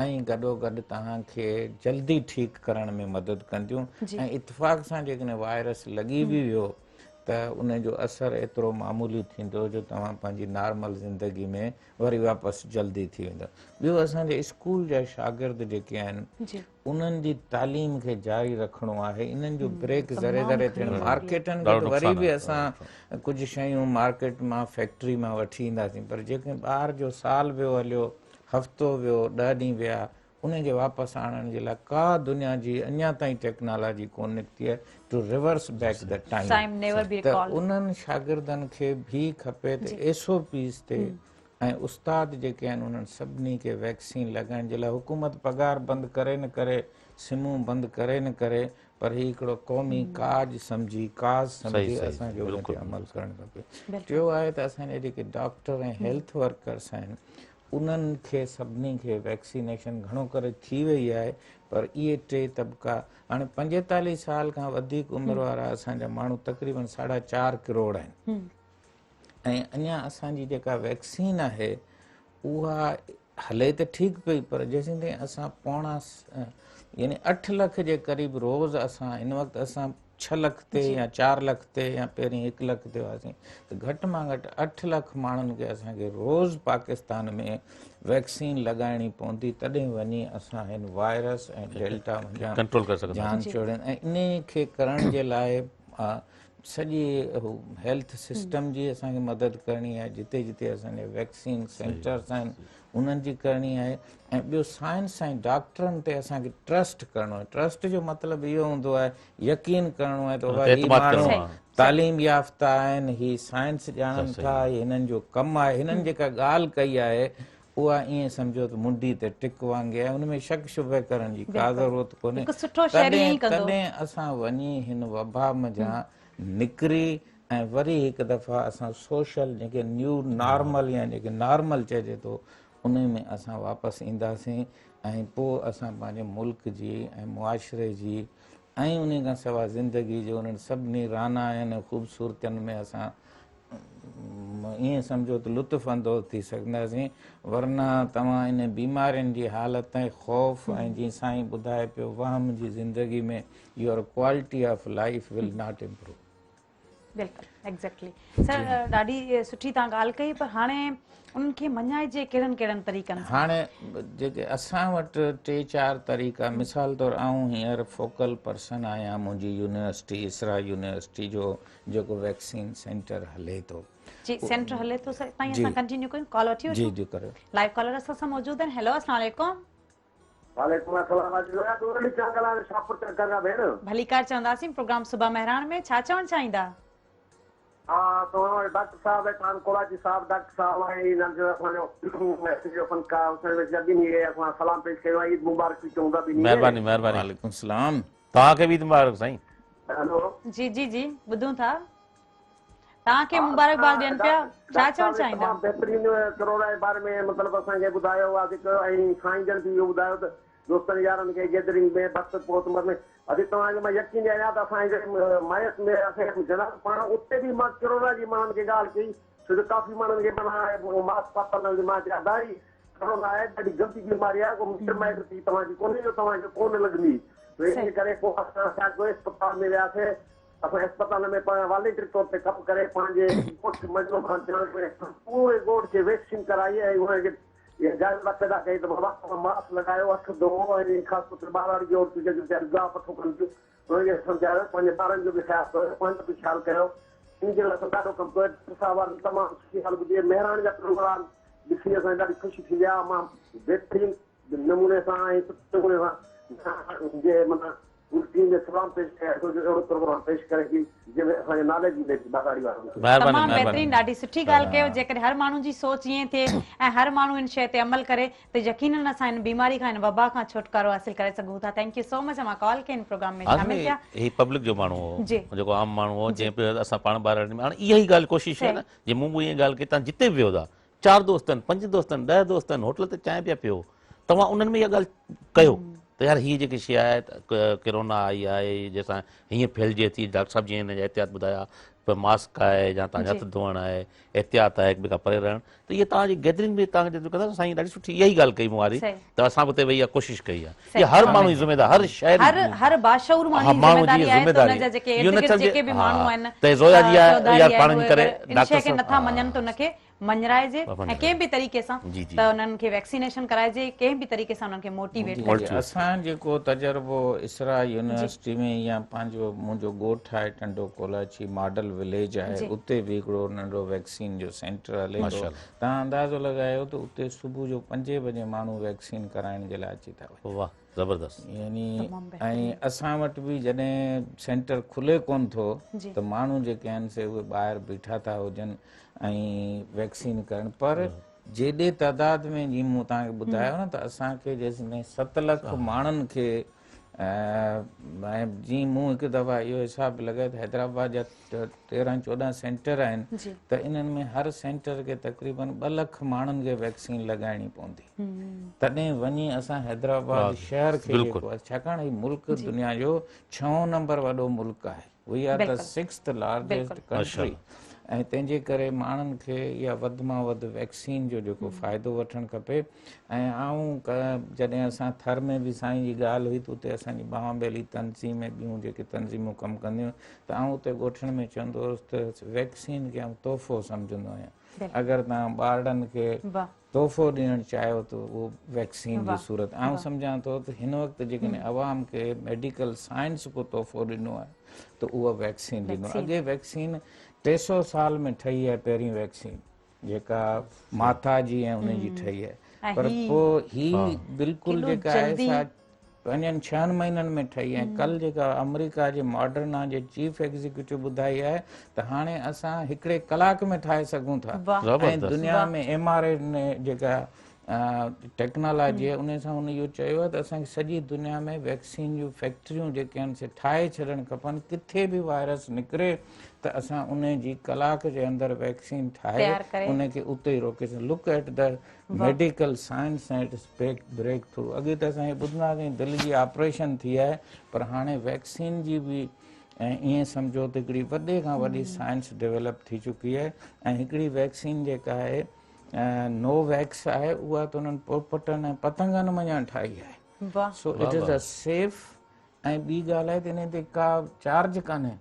S2: ۽ گڏوگڏ توهان کي جلدي ٺيڪ ڪرڻ ۾ مدد ڪنديون ۽ اتفاق سان جيڪڏهن وائرس لڳي به ويو ته ان جو اثر ايترو معمولي ٿيندو جو توهان پنهنجي نارمل زندگي ۾ وري واپس جلدي ٿي ويندو. ٻيو اسان جي اسڪول جا شاگرد جيڪي آهن انهن جي تعليم کي جاري رکڻو آهي انهن جو بريڪ ذري ذري ٿيڻ مارڪيٽن کي ته وري به اسان ڪجهه شيون مارڪيٽ مان فيڪٽري مان وٺي اينداسين پر جيڪڏهن ٻار جو سال ويو هليو هفتو ويو 10 ڏينهن ويا ان کي واپس آڻڻ جي لاء ڪا دنيا جي اڃا تائين ٽيڪنالاجي ڪون نڪتي آهي to reverse back the time ته انهن شاگردن کي به کپي ته ايس او پيز تي ۽ استاد جيڪي آهن انهن سڀني کي ويڪسين لڳائڻ جي لاء حڪومت پگهار بند ڪري نه ڪري سمون بند ڪري نه ڪري پر هي هڪڙو قومي ڪاڄ سمجهي ڪاز سمجهي اسان کي ان تي عمل ڪرڻ کپي. ٽيو آهي ته اسان جا جيڪي ڊاڪٽر ۽ هيلٿ ورڪرس آهن انهن کي سڀني کي ويڪسينيشن گهڻو ڪري ٿي وئي آهي پر اهي ٽي طبقا هاڻي 45 سال کان وڌيڪ عمر وارا اسان جا ماڻهو تقريبن 4.5 ڪروڙ آهن. ۽ اڃا اسان جي جيڪا ويڪسين آهي اها هلي ته ٺيڪ پئي پر جيسين تائين اسان پوڻا يعني 8 لک جي قريب روز اسان هن وقت اسان 6 لک تي يا 4 لک تي يا پهرين 1 لک تي هئاسين ته گهٽ مان گهٽ 8 لک ماڻهن کي اسان کي روز پاڪستان ۾ ويڪسين لڳائڻي پوندي تڏهن وڃي اسان هن وائرس ۽ ڊيلٽا منجهان
S3: ڪنٽرول ڪري سگهنداسين
S2: جان ڇوڙين ۽ انهي کي ڪرڻ جي لاء سڄي هيلٿ سسٽم جي اسان کي مدد ڪرڻي آهي جتي جتي اسان جا ويڪسين سينٽرس آهن انهن جي ڪرڻي آهي ۽ ٻيو سائنس ۽ ڊاڪٽرن تي اسان کي ٽرسٽ ڪرڻو آهي ٽرسٽ جو مطلب اهو هوندو آهي يقين ڪرڻو آهي ته هي ماڻهو تعليم يافته آهن هي سائنس ڄاڻن ٿا هي هنن جو ڪم آهي هنن جيڪا ڳالهه ڪئي آهي اها ائين سمجهو ته منڊي تي ٽڪ وانگي آهي ان ۾ شڪ شبهي ڪرڻ جي ڪا ضرورت ڪونهي تڏهن اسان وڃي هن وبا منجهان نڪري ۽ وري هڪ دفعا اسان سوشل جنهن کي نيو نارمل يا جنهن کي نارمل چئجي ٿو ان ۾ اسان واپس اينداسين ۽ پوء اسان پنهنجي ملڪ جي ۽ معاشري جي ۽ ان کان سواء زندگي جي انهن سڀني رعنائين ۽ خوبصورتين ۾ اسان ائين سمجهو ته لطف اندوز ٿي سگهنداسين ورنه توهان ان بيمارين جي حالت ۽ خوف ۽ جيئن سائين ٻڌائي پيو وهم جي زندگي ۾ your quality of life will not improve.
S1: بلڪل ايگزيڪٽلي سر ڏاڍي سٺي توهان ڳالهه ڪئي پر هاڻي انهن کي مڃائجي ڪهڙن ڪهڙن طريقن سان؟
S2: هاڻي جيڪي اسان وٽ ٽي چار طريقا مثال طور آئون هينئر فوڪل پرسن آهيان منهنجي يونيورسٽي اسرا يونيورسٽي جو جيڪو ويڪسين سينٽر هلي ٿو.
S1: جي سينٽر هلي ٿو سر اتان ئي اسان ڪنٽينيو ڪيون ڪال وٺي وٺون.
S2: جي جي ڪريو.
S1: لائيو ڪالر اسان سان موجود آهن هيلو اسلام عليڪم.
S5: وعليڪم السلام اڄ لويا دور علي چانگ ڳالهايان ٿو شاهپور چاڪر کان ڀيڻ.
S1: ڀليڪار چونداسين پروگرام صبح مهراڻ ۾ ڇا چوڻ چاهيندا.
S5: ها توهان وٽ ڊاڪٽر صاحب ويٺا آهن ڪولاچي صاحب ڊاڪٽر صاحب ۽ هنن جو اسان جو سنڌ جو فنڪار حسين ويسيا ٻنهي کي اسان سلام پيش ڪيون ۽ عيد مبارڪ به چئون ٿا ٻنهي کي.
S3: مهرباني مهرباني.
S2: وعليڪم السلام.
S3: توهان کي به عيد مبارڪ سائين.
S5: هلو.
S1: جي جي جي ٻڌون ٿا. توهان کي مبارڪباد ڏين پيا ڇا چوڻ چاهيندا.
S5: تمام بهترين ڪرونا جي باري ۾ مطلب اسان کي ٻڌايو واضح ڪيو ۽ سائين جن به اهو ٻڌايو ته دوستن يارن کي گيدرنگ ۾ ڀت پوت مر ۾ ادي توهان کي مان يقين ڏياريان ته اسان جي مائس ۾ اسان جناب پاڻ اتي به مان ڪرونا جي ماڻهن کي ڳالهه ڪئي ڇو جو ڪافي ماڻهن کي معنيٰ ماسڪ پاتل نه هجي مان چيو ادا هي ڪرونا آهي ڏاڍي گندي بيماري آهي ڪو مٽ مائٽ ٿي توهان کي ڪونهي جو توهان کي ڪونه لڳندي ان ڪري پوء اسان ڇا ڪيو اسپتال ۾ وياسي اسان اسپتال ۾ پاڻ والنٽري طور تي ڪم ڪري پنهنجي ڳوٺ مجنون خان چانڊيو ۾ پوري ڳوٺ کي ويڪسين ڪرائي ۽ انهن کي اها جاڳرتا پيدا ڪئي ته بابا توهان ماسڪ لڳايو هٿ ڌوئو ۽ خاص طور تي ٻهراڙي جون عورتون جيڪي ويچاريون گاهه پٺو ڪن ٿيون انهن کي سمجهايو پنهنجي ٻارن جو به خيال ڪيو پنهنجو به خيال ڪيو ان جي لاء اسان ڏاڍو ڪم ڪيو ڊاڪٽر صاحب وارن تمام سٺي ڳالهه ٻڌي مهراڻ جا پروگرام ڏسي اسان کي ڏاڍي خوشي ٿيندي آهي مان بهترين نموني سان ۽ سٺي نموني سان جي معنيٰ پوري ٽيم کي سلام پيش ڪيان ٿو جو اهڙو پروگرام پيش ڪري ٿي جنهن ۾ اسان کي ناليج ملي ٿي ٻهراڙي وارن کي.
S3: مهرباني
S1: تمام
S3: مهرباني.
S1: بهترين ڏاڍي سٺي ڳالهه ڪيو جيڪڏهن هر ماڻهو جي سوچ ائين ٿئي ۽ هر ماڻهو ان شيء تي عمل ڪري ته يقينن اسان هن بيماري کان هن وبا کان ڇوٽڪارو حاصل ڪري سگهون ٿا thank you سو مچ اوهان ڪال ڪئي هن پروگرام ۾ شامل ٿيا.
S3: هي پبلڪ جو ماڻهو هو
S1: جي.
S3: جيڪو عام ماڻهو هو جنهن به اسان پاڻ ٻهراڙين ۾ هاڻي اها ئي ڳالهه ڪوشش آهي نه جي مون به ائين ڳالهه ڪئي تان جتي به ويو ٿا چار دوست آهن پنج دوست آهن 10 دوست آهن هوٽل تي چانهه پيا پيو توهان انهن ۾ اها ڳالهه ڪيو ته يار هيء جيڪي شيء آهي ڪرونا آئي آهي جنهن سان هيئن ڦهلجي ٿي ڊاڪٽر صاحب جيئن هن جا احتياط ٻڌايا ته ماسڪ آهي يا توهان جو هٿ ڌوئڻ آهي احتياط آهي هڪ ٻئي کان پري رهڻ ته اهي توهان جي گيدرنگ ۾ توهان جيترو ڪندا سائين ڏاڍي سٺي اها ئي ڳالهه ڪئي مون واري ته اسان به اتي ويهي اها ڪوشش ڪئي آهي اها هر ماڻهو جي ذميواري هر شهري
S1: هر هر باشعور ماڻهو جي ذميواري آهي ته ان جا جيڪي ارد گرد جيڪي به ماڻهو آهن
S3: ته زويا جي آهي يار پاڻ جي ڪري
S1: ان شيء کي نٿا مڃن ته ان کي مڃرائجي ۽ ڪنهن به طريقي سان ته انهن کي ويڪسينيشن ڪرائجي ڪنهن به طريقي سان انهن کي موٽيويٽ ڪجي.
S2: اسان جيڪو تجربو اسرا يونيورسٽي ۾ يا پنهنجو منهنجو ڳوٺ آهي ٽنڊو ڪولاچي ماڊل وليج آهي اتي به هڪڙو ننڍو ويڪسين جو سينٽر هلي ٿو توهان اندازو لڳايو ته اتي صبح جو پنجين بجي ماڻهو ويڪسين ڪرائڻ جي لاء اچي ٿا وڃن.
S3: واھ زبردست.
S2: يعني ۽ اسان وٽ به جڏهن سينٽر کلي ڪون ٿو ته ماڻهو جيڪي آهن سي اهي ٻاهر بيٺا ٿا هجن ۽ ويڪسين ڪرڻ پر جيڏي تعداد ۾ جيئن مون توهان کي ٻڌايو نه ته اسان کي جيسين تائين 7 لک ماڻهن کي جيئن مون هڪ دفعا اهو حساب لڳايو ته حيدرآباد جا 13 14 سينٽر آهن ته انهن ۾ هر سينٽر کي تقريبن 2 لک ماڻهن کي ويڪسين لڳائڻي پوندي تڏهن وڃي اسان حيدرآباد شهر کي جيڪو ڇاڪاڻ هي ملڪ دنيا جو ڇهون نمبر وڏو ملڪ آهي. We are the sixth largest country ۽ تنهن جي ڪري ماڻهن کي اها وڌ مان وڌ ويڪسين جو جيڪو فائدو وٺڻ کپي ۽ آئون جڏهن اسان ٿر ۾ به سائين جي ڳالهه هئي ته اتي اسان جي ٻانهن ٻيلي تنظيم ۽ ٻيون جيڪي تنظيمون ڪم ڪنديون ته آئون اتي ڳوٺن ۾ چوندو هوس ته ويڪسين کي آئون تحفو سمجهندو آهيان اگر توهان ٻارڙن کي تحفو ڏيڻ چاهيو ته اهو ويڪسين جي صورت آئون سمجهان ٿو ته هن وقت جيڪڏهن عوام کي ميڊيڪل سائنس ڪو تحفو ڏنو آهي ته اهو ويڪسين ڏنو اڳي ويڪسين 300 سال ۾ ٺهي آهي پهرين ويڪسين جيڪا ماتا جي ۽ ان جي ٺهي آهي پر پوء هي بلڪل جيڪا آهي سا پنجن ڇهن مهينن ۾ ٺهي ۽ ڪل جيڪا آمريڪا جي ماڊرنا جي چيف ايگزيڪيوٽو ٻڌائي آهي ته هاڻي اسان هڪڙي ڪلاڪ ۾ ٺاهي سگهون ٿا ۽ دنيا ۾ ايم آر اين اي جيڪا ٽيڪنالاجي آهي ان سان هن اهو چيو آهي ته اسان کي سڄي دنيا ۾ ويڪسين جون فيڪٽريون جيڪي آهن سي ٺاهي ڇڏڻ کپن ڪٿي به وائرس نڪري ته اسان ان جي ڪلاڪ جي اندر ويڪسين ٺاهي ان کي اتي ئي روڪي سگهون look at the medical science ۽ its breakthrough اڳي ته اسان هي ٻڌندا هئاسين دل جي آپريشن ٿي آهي پر هاڻي ويڪسين جي به ۽ ائين سمجهو ته هڪڙي وڏي کان وڏي سائنس ڊيولپ ٿي چڪي آهي ۽ هڪڙي ويڪسين جيڪا آهي نو ويڪس آهي اها ته انهن پوپٽن ۽ پتنگن منجهان ٺاهي آهي so it is a safe ۽ ٻي ڳالهه آهي ته ان تي ڪا چارج ڪانهي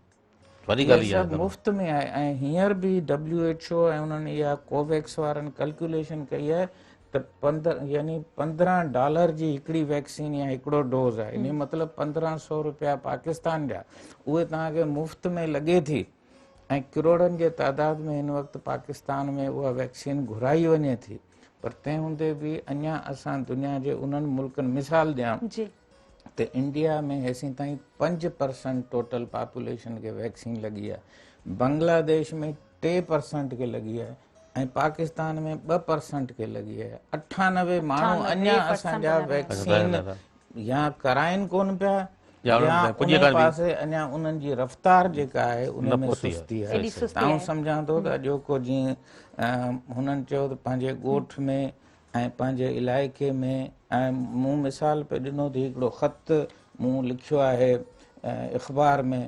S3: وڏي ڳالهه اها
S2: سڀ مفت ۾ آهي ۽ هينئر به ڊبليو ايڇ او ۽ انهن اها ڪوويڪس وارن ڪلڪيوليشن ڪئي آهي ته يعني 15 ڊالر جي هڪڙي ويڪسين يا هڪڙو ڊوز آهي ان مطلب 1500 روپيا پاڪستان جا اهي توهان کي مفت ۾ لڳي ٿي ۽ ڪروڙن جي تعداد ۾ هن وقت پاڪستان ۾ اها ويڪسين گهرائي وڃي ٿي پر تنهن هوندي به اڃا اسان دنيا جي انهن ملڪن مثال ڏيان
S1: جي
S2: ته انڊيا ۾ هيسين تائين 5% ٽوٽل پاپوليشن کي ويڪسين لڳي آهي، بنگلاديش ۾ 3% کي لڳي آهي ۽ پاڪستان ۾ 2% کي لڳي آهي. 98 ماڻهو اڃا اسان جا ويڪسين يا ڪرائن ڪون پيا يا ان پاسي اڃا انهن جي رفتار جيڪا آهي ان ۾ سستي آهي. آئون سمجهان ٿو ته اڄوڪو جيئن هنن چيو ته پنهنجي ڳوٺ ۾ ۽ پنهنجي علائقي ۾ ۽ مون مثال پئي ڏنو ته هڪڙو خط مون لکيو آهي اخبار ۾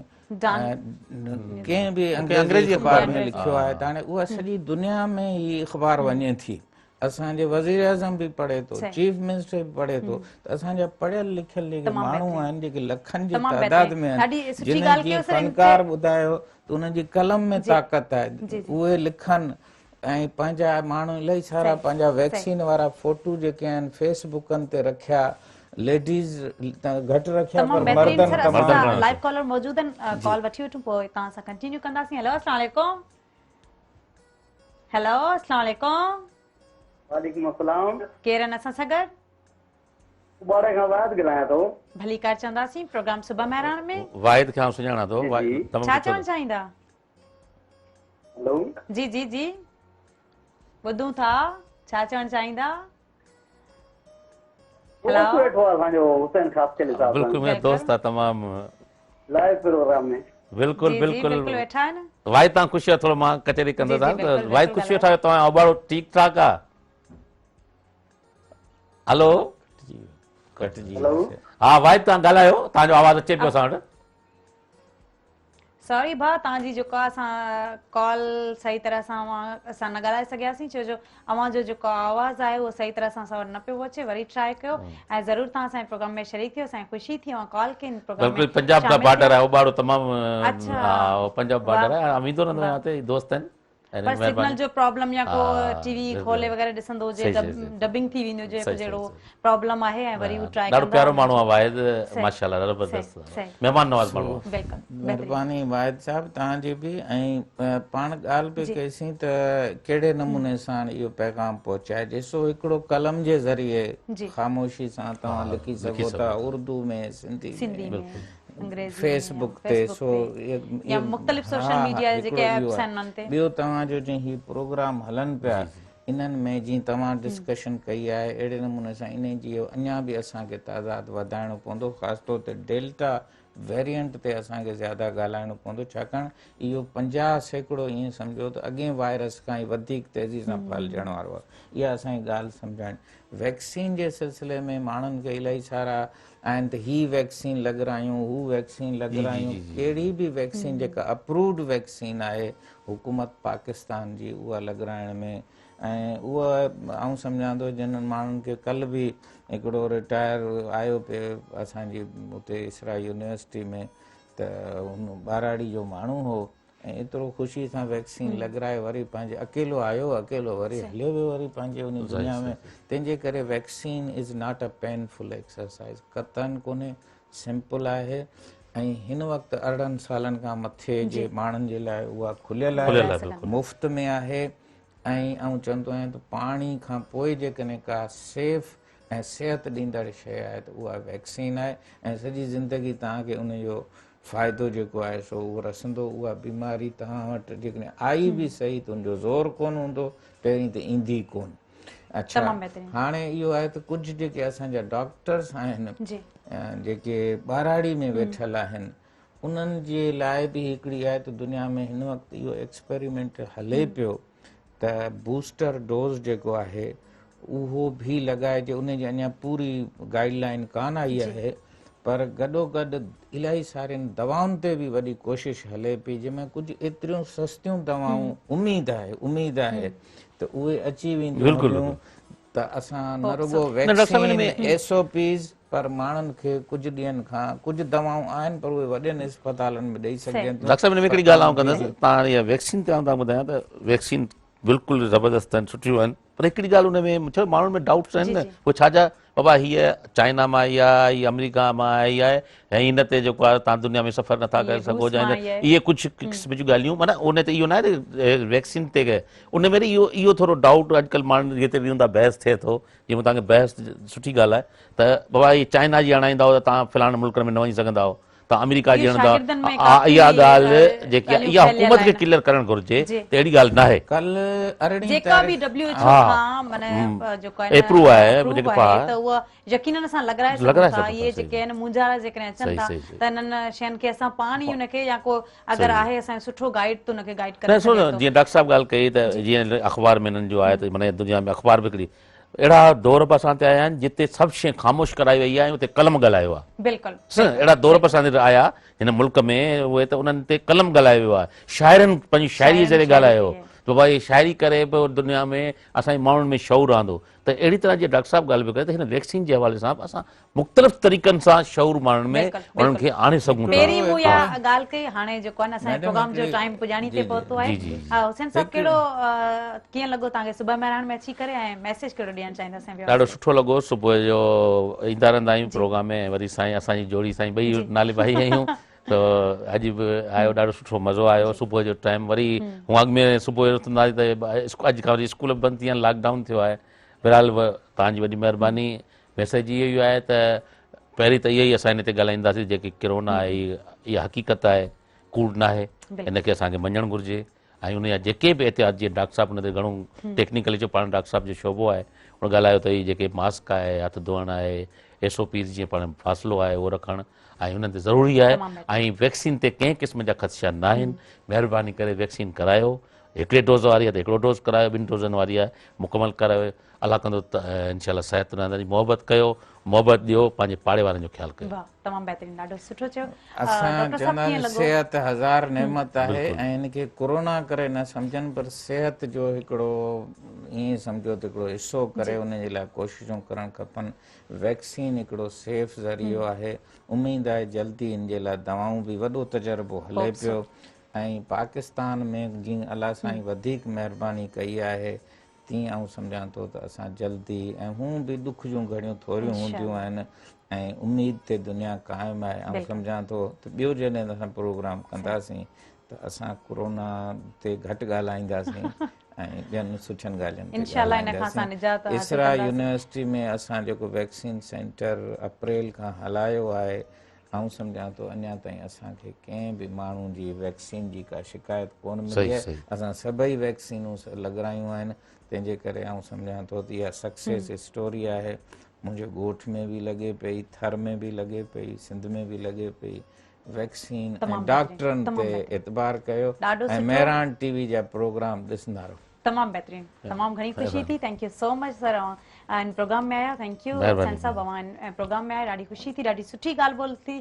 S2: ڪنهن به انگريزي اخبار ۾ لکيو آهي ته هاڻي اها سڄي دنيا ۾ هي اخبار وڃي ٿي اسان جي وزير اعظم به پڙهي ٿو چيف منسٽر به پڙهي ٿو ته اسان جا پڙهيل لکيل جيڪي ماڻهو آهن جيڪي لکن جي تعداد ۾ آهن جن جي فنڪار ٻڌايو ته انهن جي قلم ۾ طاقت آهي اهي لکن ۽ پنهنجا ماڻهو الاهي سارا پنهنجا ويڪسين وارا فوٽو جيڪي آهن فيس بڪن تي رکيا ليڊيز گهٽ رکيا پر مردن
S1: تمام لائيو ڪالر موجود آهن ڪال وٺي وٺون پوء توهان سان ڪنٽينيو ڪنداسين هيلو السلام عليڪم هيلو السلام عليڪم
S6: وعليڪم السلام
S1: ڪير آهن اسان سان گڏ
S6: ٻاڙي کان واحد ڳالهايان ٿو
S1: ڀليڪار چونداسين پروگرام صبح مهراڻ ۾
S3: واحد کي آئون سڃاڻان ٿو
S1: ڇا چوڻ چاهيندا
S6: هلو
S1: جي جي جي ٻڌون ٿا ڇا چوڻ چاهيندا
S6: هلو ويٺو آ اسان جو حسين خاصخيلي صاحب
S3: بلڪل منهنجو دوست آ تمام
S6: لائيو پروگرام ۾
S3: بلڪل بلڪل
S1: بلڪل ويٺا آهن
S3: واحد تان خوشي آ ٿورو مان ڪچهري ڪندس ته واحد خوشي ويٺا آهيو توهان اوٻاڙو ٺيڪ ٺاڪ آ هلو
S2: ڪٽجي
S3: ها واحد تان ڳالهايو توهان جو آواز اچي پيو اسان وٽ
S1: سوري ڀاء توهان جي جيڪو اسان ڪال صحيح طرح سان اوهان سان نه ڳالهائي سگهياسين ڇو جو اوهان جو جيڪو آواز آهي اهو صحيح طرح سان اسان وٽ نه پيو پهچي وري ٽرائي ڪيو ۽ ضرور توهان اسان جي پروگرام ۾ شريڪ ٿيو اسان کي خوشي ٿي اوهان ڪال ڪئي
S3: پروگرام ۾ بلڪل پنجاب کان بارڊر آهي اوٻاڙو تمام ها پنجاب بارڊر آهي آئون ويندو رهندو آهيان اتي دوست آهن
S1: پر سگنل جو پرابلم يا ڪو ٽي وي کولي وغيره ڏسندو هجي ڊبنگ ٿي ويندي هجي ڪجهه اهڙو پرابلم آهي ۽ وري هو ٽرائي
S3: ڏاڍو پيارو ماڻهو آهي واحد ماشاءالله ڏاڍو زبردست مهمان نواز ماڻهو
S1: آهي بلڪل
S2: مهرباني واحد صاحب توهان جي به ۽ پاڻ ڳالهه پئي ڪئي سين ته ڪهڙي نموني سان اهو پيغام پهچائجي سو هڪڙو قلم جي ذريعي خاموشي سان توهان لکي سگهو ٿا اردو ۾ سنڌي
S1: ۾
S2: فيس بڪ تي سو
S1: يا مختلف سوشل ميڊيا جا جيڪي ايپس آهن انهن تي
S2: ٻيو توهان جو جي هي پروگرام هلن پيا انهن ۾ جي توهان ڊسڪشن ڪئي آهي اهڙي نموني سان انهي جي اڃا به اسان کي تعداد وڌائڻو پوندو خاص طور تي ڊيلٽا ويرينٽ تي اسان کي زياده ڳالهائڻو پوندو ڇاڪاڻ اهو 50% ائين سمجهو ته اڳئين وائرس کان ئي وڌيڪ تيزي سان ڦهلجڻ وارو آهي اها اسان کي ڳالهه سمجهائڻ ويڪسين جي سلسلي ۾ ماڻهن کي الاهي سارا آهن ته هي ويڪسين لڳرايون هو ويڪسين لڳرايون ڪهڙي به ويڪسين جيڪا اپرووڊ ويڪسين آهي حڪومت پاڪستان جي اها لڳرائڻ ۾ ۽ اها آئون سمجهان ٿو جنھن ماڻهن کي ڪل به هڪڙو رٽائر آيو پئي اسان جي اتي اسرا يونيورسٽي ۾ ته هن ٻهراڙي جو ماڻهو هو ۽ ايترو خوشي سان ويڪسين لڳرائي وري پنهنجي اڪيلو آيو اڪيلو وري هليو ويو وري پنهنجي ان دنيا ۾ تنهن جي ڪري vaccine is not a painful exercise قطعن ڪونهي سمپل آهي ۽ هن وقت 18 سالن کان مٿي جي ماڻهن جي لاء اها کليل آهي مفت ۾ آهي ۽ آئون چوندو آهيان ته پاڻي کان پوء جيڪڏهن ڪا سيف ۽ صحت ڏيندڙ شيء آهي ته اها ويڪسين آهي ۽ سڄي زندگي توهان کي ان جو فائدو جيڪو آهي سو اهو رسندو، اها بيماري توهان وٽ جيڪڏهن آئي به سهي ته ان جو زور ڪونه هوندو، پهرين ته ايندي ئي ڪونه. اڇا هاڻي اهو آهي ته ڪجهه جيڪي اسان جا ڊاڪٽرس آهن جيڪي ٻهراڙي ۾ ويٺل آهن انهن جي لاء به هڪڙي آهي ته دنيا ۾ هن وقت اهو ايڪسپيريمينٽ هلي پيو ته بوسٽر ڊوز جيڪو آهي اهو به لڳائجي ان جي اڃا پوري گائيڊ لائين ڪانه آئي آهي پر گڏو گڏ الاهي سارين دوائن تي به وڏي ڪوشش هلي پئي جنهن ۾ ڪجهه ايتريون سستيون دوائون اميد آهي اميد آهي ته اهي اچي وينديون ته اسان نه رڳو ويڪسين ايس او پيز پر ماڻهن کي ڪجهه ڏينهن کان ڪجهه دوائون آهن پر اهي وڏين اسپتالن ۾ ڏئي سگهجن ٿيون.
S3: ڊاڪٽر صاحب ان ۾ هڪڙي ڳالهه آئون ڪندس تان اها ويڪسين تي آئون تان ٻڌايان ته ويڪسين بلڪل زبردست آهن سٺيون آهن پر هڪڙي ڳالهه ان ۾ ڇو ماڻهن ۾ ڊائوٽس آهن نه اهي ڇا جا بابا هيء چائنا مان آئي آهي هي آمريڪا مان آئي آهي ۽ ان تي جيڪو آهي تان دنيا ۾ سفر نٿا ڪري سگهو يا اهي ڪجهه قسم جون ڳالهيون معنيٰ ان تي اهو ناهي ته ويڪسين تي ان ۾ اهو اهو ٿورو ڊائوٽ اڄڪلهه ماڻهن جتي ويهون ٿا بحث ٿئي ٿو جيئن مون توهان کي بحث سٺي ڳالهه آهي ته بابا هي چائنا جي هڻائيندا هو ته توهان فلاڻن ملڪن ۾ نه وڃي سگهندا هو توهان آمريڪا جي هڻندا اها ڳالهه جيڪي اها حڪومت کي ڪليئر ڪرڻ گهرجي ته اهڙي ڳالهه ناهي.
S2: ڪلهه ارڙهين
S1: جيڪا به ڊبليو ايڇ او کان معنيٰ جيڪو آهي
S3: اپروو آهي جيڪي
S1: آهي ته اها يقينن اسان لڳرائي سگهون ٿا اهي جيڪي آهن مونجهارا جيڪڏهن اچن ٿا ته انهن شين کي اسان پاڻ ئي ان کي يا ڪو اگر آهي اسان جو سٺو گائيڊ ته ان کي گائيڊ ڪري سگهي ٿو.
S3: جيئن ڊاڪٽر صاحب ڳالهه ڪئي ته جيئن اخبار ۾ انهن جو آهي ته معنيٰ دنيا ۾ اخبار به هڪڙي اهڙا دور به اسان تي آيا آهن جتي سڀ شيء خاموش ڪرائي وئي آهي ۽ اتي قلم ڳالهايو آهي.
S1: بلڪل.
S3: اهڙا دور به اسان تي آيا هن ملڪ ۾ اهي ته انهن تي قلم ڳالهايو ويو آهي. شاعرن پنهنجي شاعريء ذريعي ڳالهايو ته بابا هي شاعري ڪري به دنيا ۾ اسان جي ماڻهن ۾ شعور آندو ته اهڙي طرح جيئن ڊاڪٽر صاحب ڳالهه پيو ڪري ته هن ويڪسين جي حوالي سان به اسان مختلف طريقن سان شعور ماڻهن ۾ انهن کي آڻي سگهون ٿا.
S1: پهرين مون اها ڳالهه ڪئي هاڻي جيڪو آهي نه اسان جي پروگرام جو ٽائيم پڄاڻي تي پهتو آهي حسين صاحب ڪهڙو ڪيئن لڳو توهان کي صبح مهراڻ ۾ اچي ڪري ۽ ميسيج ڪهڙو ڏيڻ چاهيندا اسان
S3: ويورز ڏاڍو سٺو لڳو صبح جو ايندا رهندا آهيون پروگرام ۾ وري سائين اسان جي جوڙي سائين ٻئي نالي ڀائي آهيون ته اڄ به آيو ڏاڍو سٺو مزو آيو صبح جو ٽائيم وري هونء اڳ ۾ صبح جو اٿندا ته اڄ کان وري اسڪول به بند ٿي ويا آهن لاڪ ڊائون ٿيو آهي بهرحال توهان جي وڏي مهرباني ميسيج اهو ئي آهي ته پهرين ته اهو ئي اسان هن تي ڳالهائينداسين جيڪي ڪرونا آهي اها حقيقت آهي ڪوڙ ناهي ان کي اسان کي مڃڻ گهرجي ۽ ان جا جيڪي به احتياط جيئن ڊاڪٽر صاحب ان تي گهڻو ٽيڪنيڪلي جو پاڻ ڊاڪٽر صاحب جو شعبو آهي ان ڳالهايو ته هي جيڪي ماسڪ آهي هٿ ڌوئڻ آهي ايس او پيز جيئن پاڻ فاصلو آهي اهو رکڻ ۽ انهن تي ضروري آهي ۽ ويڪسين تي ڪنهن قسم جا خدشا ناهن مهرباني ڪري ويڪسين ڪرايو هڪڙي ڊوز واري آهي ته هڪڙو ڊوز ڪرايو ٻن ڊوزن واري آهي مڪمل ڪرايو الله ڪندو ته انشاء الله صحت رهندي محبت ڪيو محبت ڏيو پنهنجي پاڙي وارن جو خيال ڪيو.
S1: واھ تمام بهترين ڏاڍو سٺو چيو
S2: اسان
S1: ڊاڪٽر صاحب
S2: چوندا
S1: ڪيئن
S2: آهيون
S1: لڳو.
S2: صحت هزار نعمت آهي ۽ ان کي ڪورونا ڪري نه سمجهن پر صحت جو هڪڙو ائين سمجهو ته هڪڙو حصو ڪري ان جي لاء ڪوششون ڪرڻ کپن ويڪسين هڪڙو سيف ذريعو آهي اميد آهي جلدي ان جي لاء دوائون به وڏو تجربو هلي پيو ۽ پاڪستان ۾ جيئن الله سائين وڌيڪ مهرباني ڪئي آهي تيئن آئون سمجهان ٿو ته اسان جلدي ۽ هونء به ڏک جون گهڙيون ٿوريون هونديون آهن ۽ اميد تي دنيا قائم آهي. آئون سمجهان ٿو ته ٻيو جڏهن اسان پروگرام ڪنداسين ته اسان ڪورونا تي گهٽ ڳالهائينداسين ۽ ٻين سٺين ڳالهين تي ڳالهائينداسين. اسرا يونيورسٽي ۾ اسان جيڪو ويڪسين سينٽر اپريل کان هلايو آهي آئون سمجهان ٿو اڃا تائين اسان کي ڪنهن به ماڻهو جي ويڪسين جي ڪا شڪايت ڪونه ملي آهي اسان سڀئي ويڪسينون لڳرايون آهن تنهن جي ڪري آئون سمجهان ٿو ته اها سڪسيس اسٽوري آهي منهنجي ڳوٺ ۾ به لڳي پئي ٿر ۾ به لڳي پئي سنڌ ۾ به لڳي پئي ويڪسين ۽ ڊاڪٽرن تي اعتبار ڪيو ۽ مهراڻ ٽي وي جا پروگرام ڏسندا رهو.
S1: تمام بهترين تمام گهڻي خوشي ٿي thank you so much sir اوهان هن پروگرام ۾ آيا. Thank you حسين صاحب اوهان هن پروگرام ۾ آيا، ڏاڍي خوشي ٿي، ڏاڍي سٺي ڳالهه ٻولهه ٿي.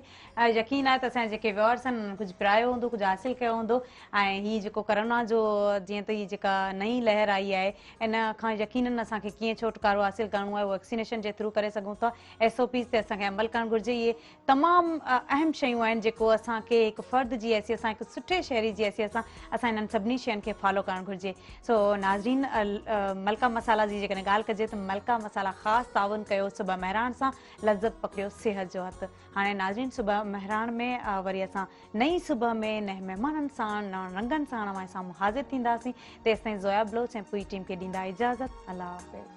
S1: يقين آهي ته اسان جا جيڪي ويورس آهن انهن ڪجهه پرايو هوندو، ڪجهه حاصل ڪيو هوندو ۽ هي جيڪو ڪرونا جو جيئن ته هي جيڪا نئين لهر آئي آهي ان کان يقينن اسان کي ڪيئن ڇوٽڪارو حاصل ڪرڻو آهي اهو ويڪسينيشن جي ٿرو ڪري سگهون ٿا. ايس او پيز تي اسان کي عمل ڪرڻ گهرجي. اهي تمام اهم شيون آهن جيڪو اسان کي هڪ فرد جي حيثيت سان هڪ سٺي شهري جي حيثيت سان اسان انهن سڀني شين کي فالو ڪرڻ گهرجي. سو ناظرين ملڪا مسالا جي جيڪڏهن ڳالهه ڪجي ته ملڪا مسالا خاص تعاون ڪيو صبح مهراڻ سان لذت پڪڙيو صحت جو هٿ. هاڻي ناظرين صبح مهراڻ ۾ وري اسان نئين صبح ۾ نئين مهمانن ساڻ نون رنگن ساڻ اوهان جي سامهون حاضر ٿينداسين. تيستائين زويا بلوچ ۽ پوري ٽيم کي ڏيندا اجازت. الله حافظ.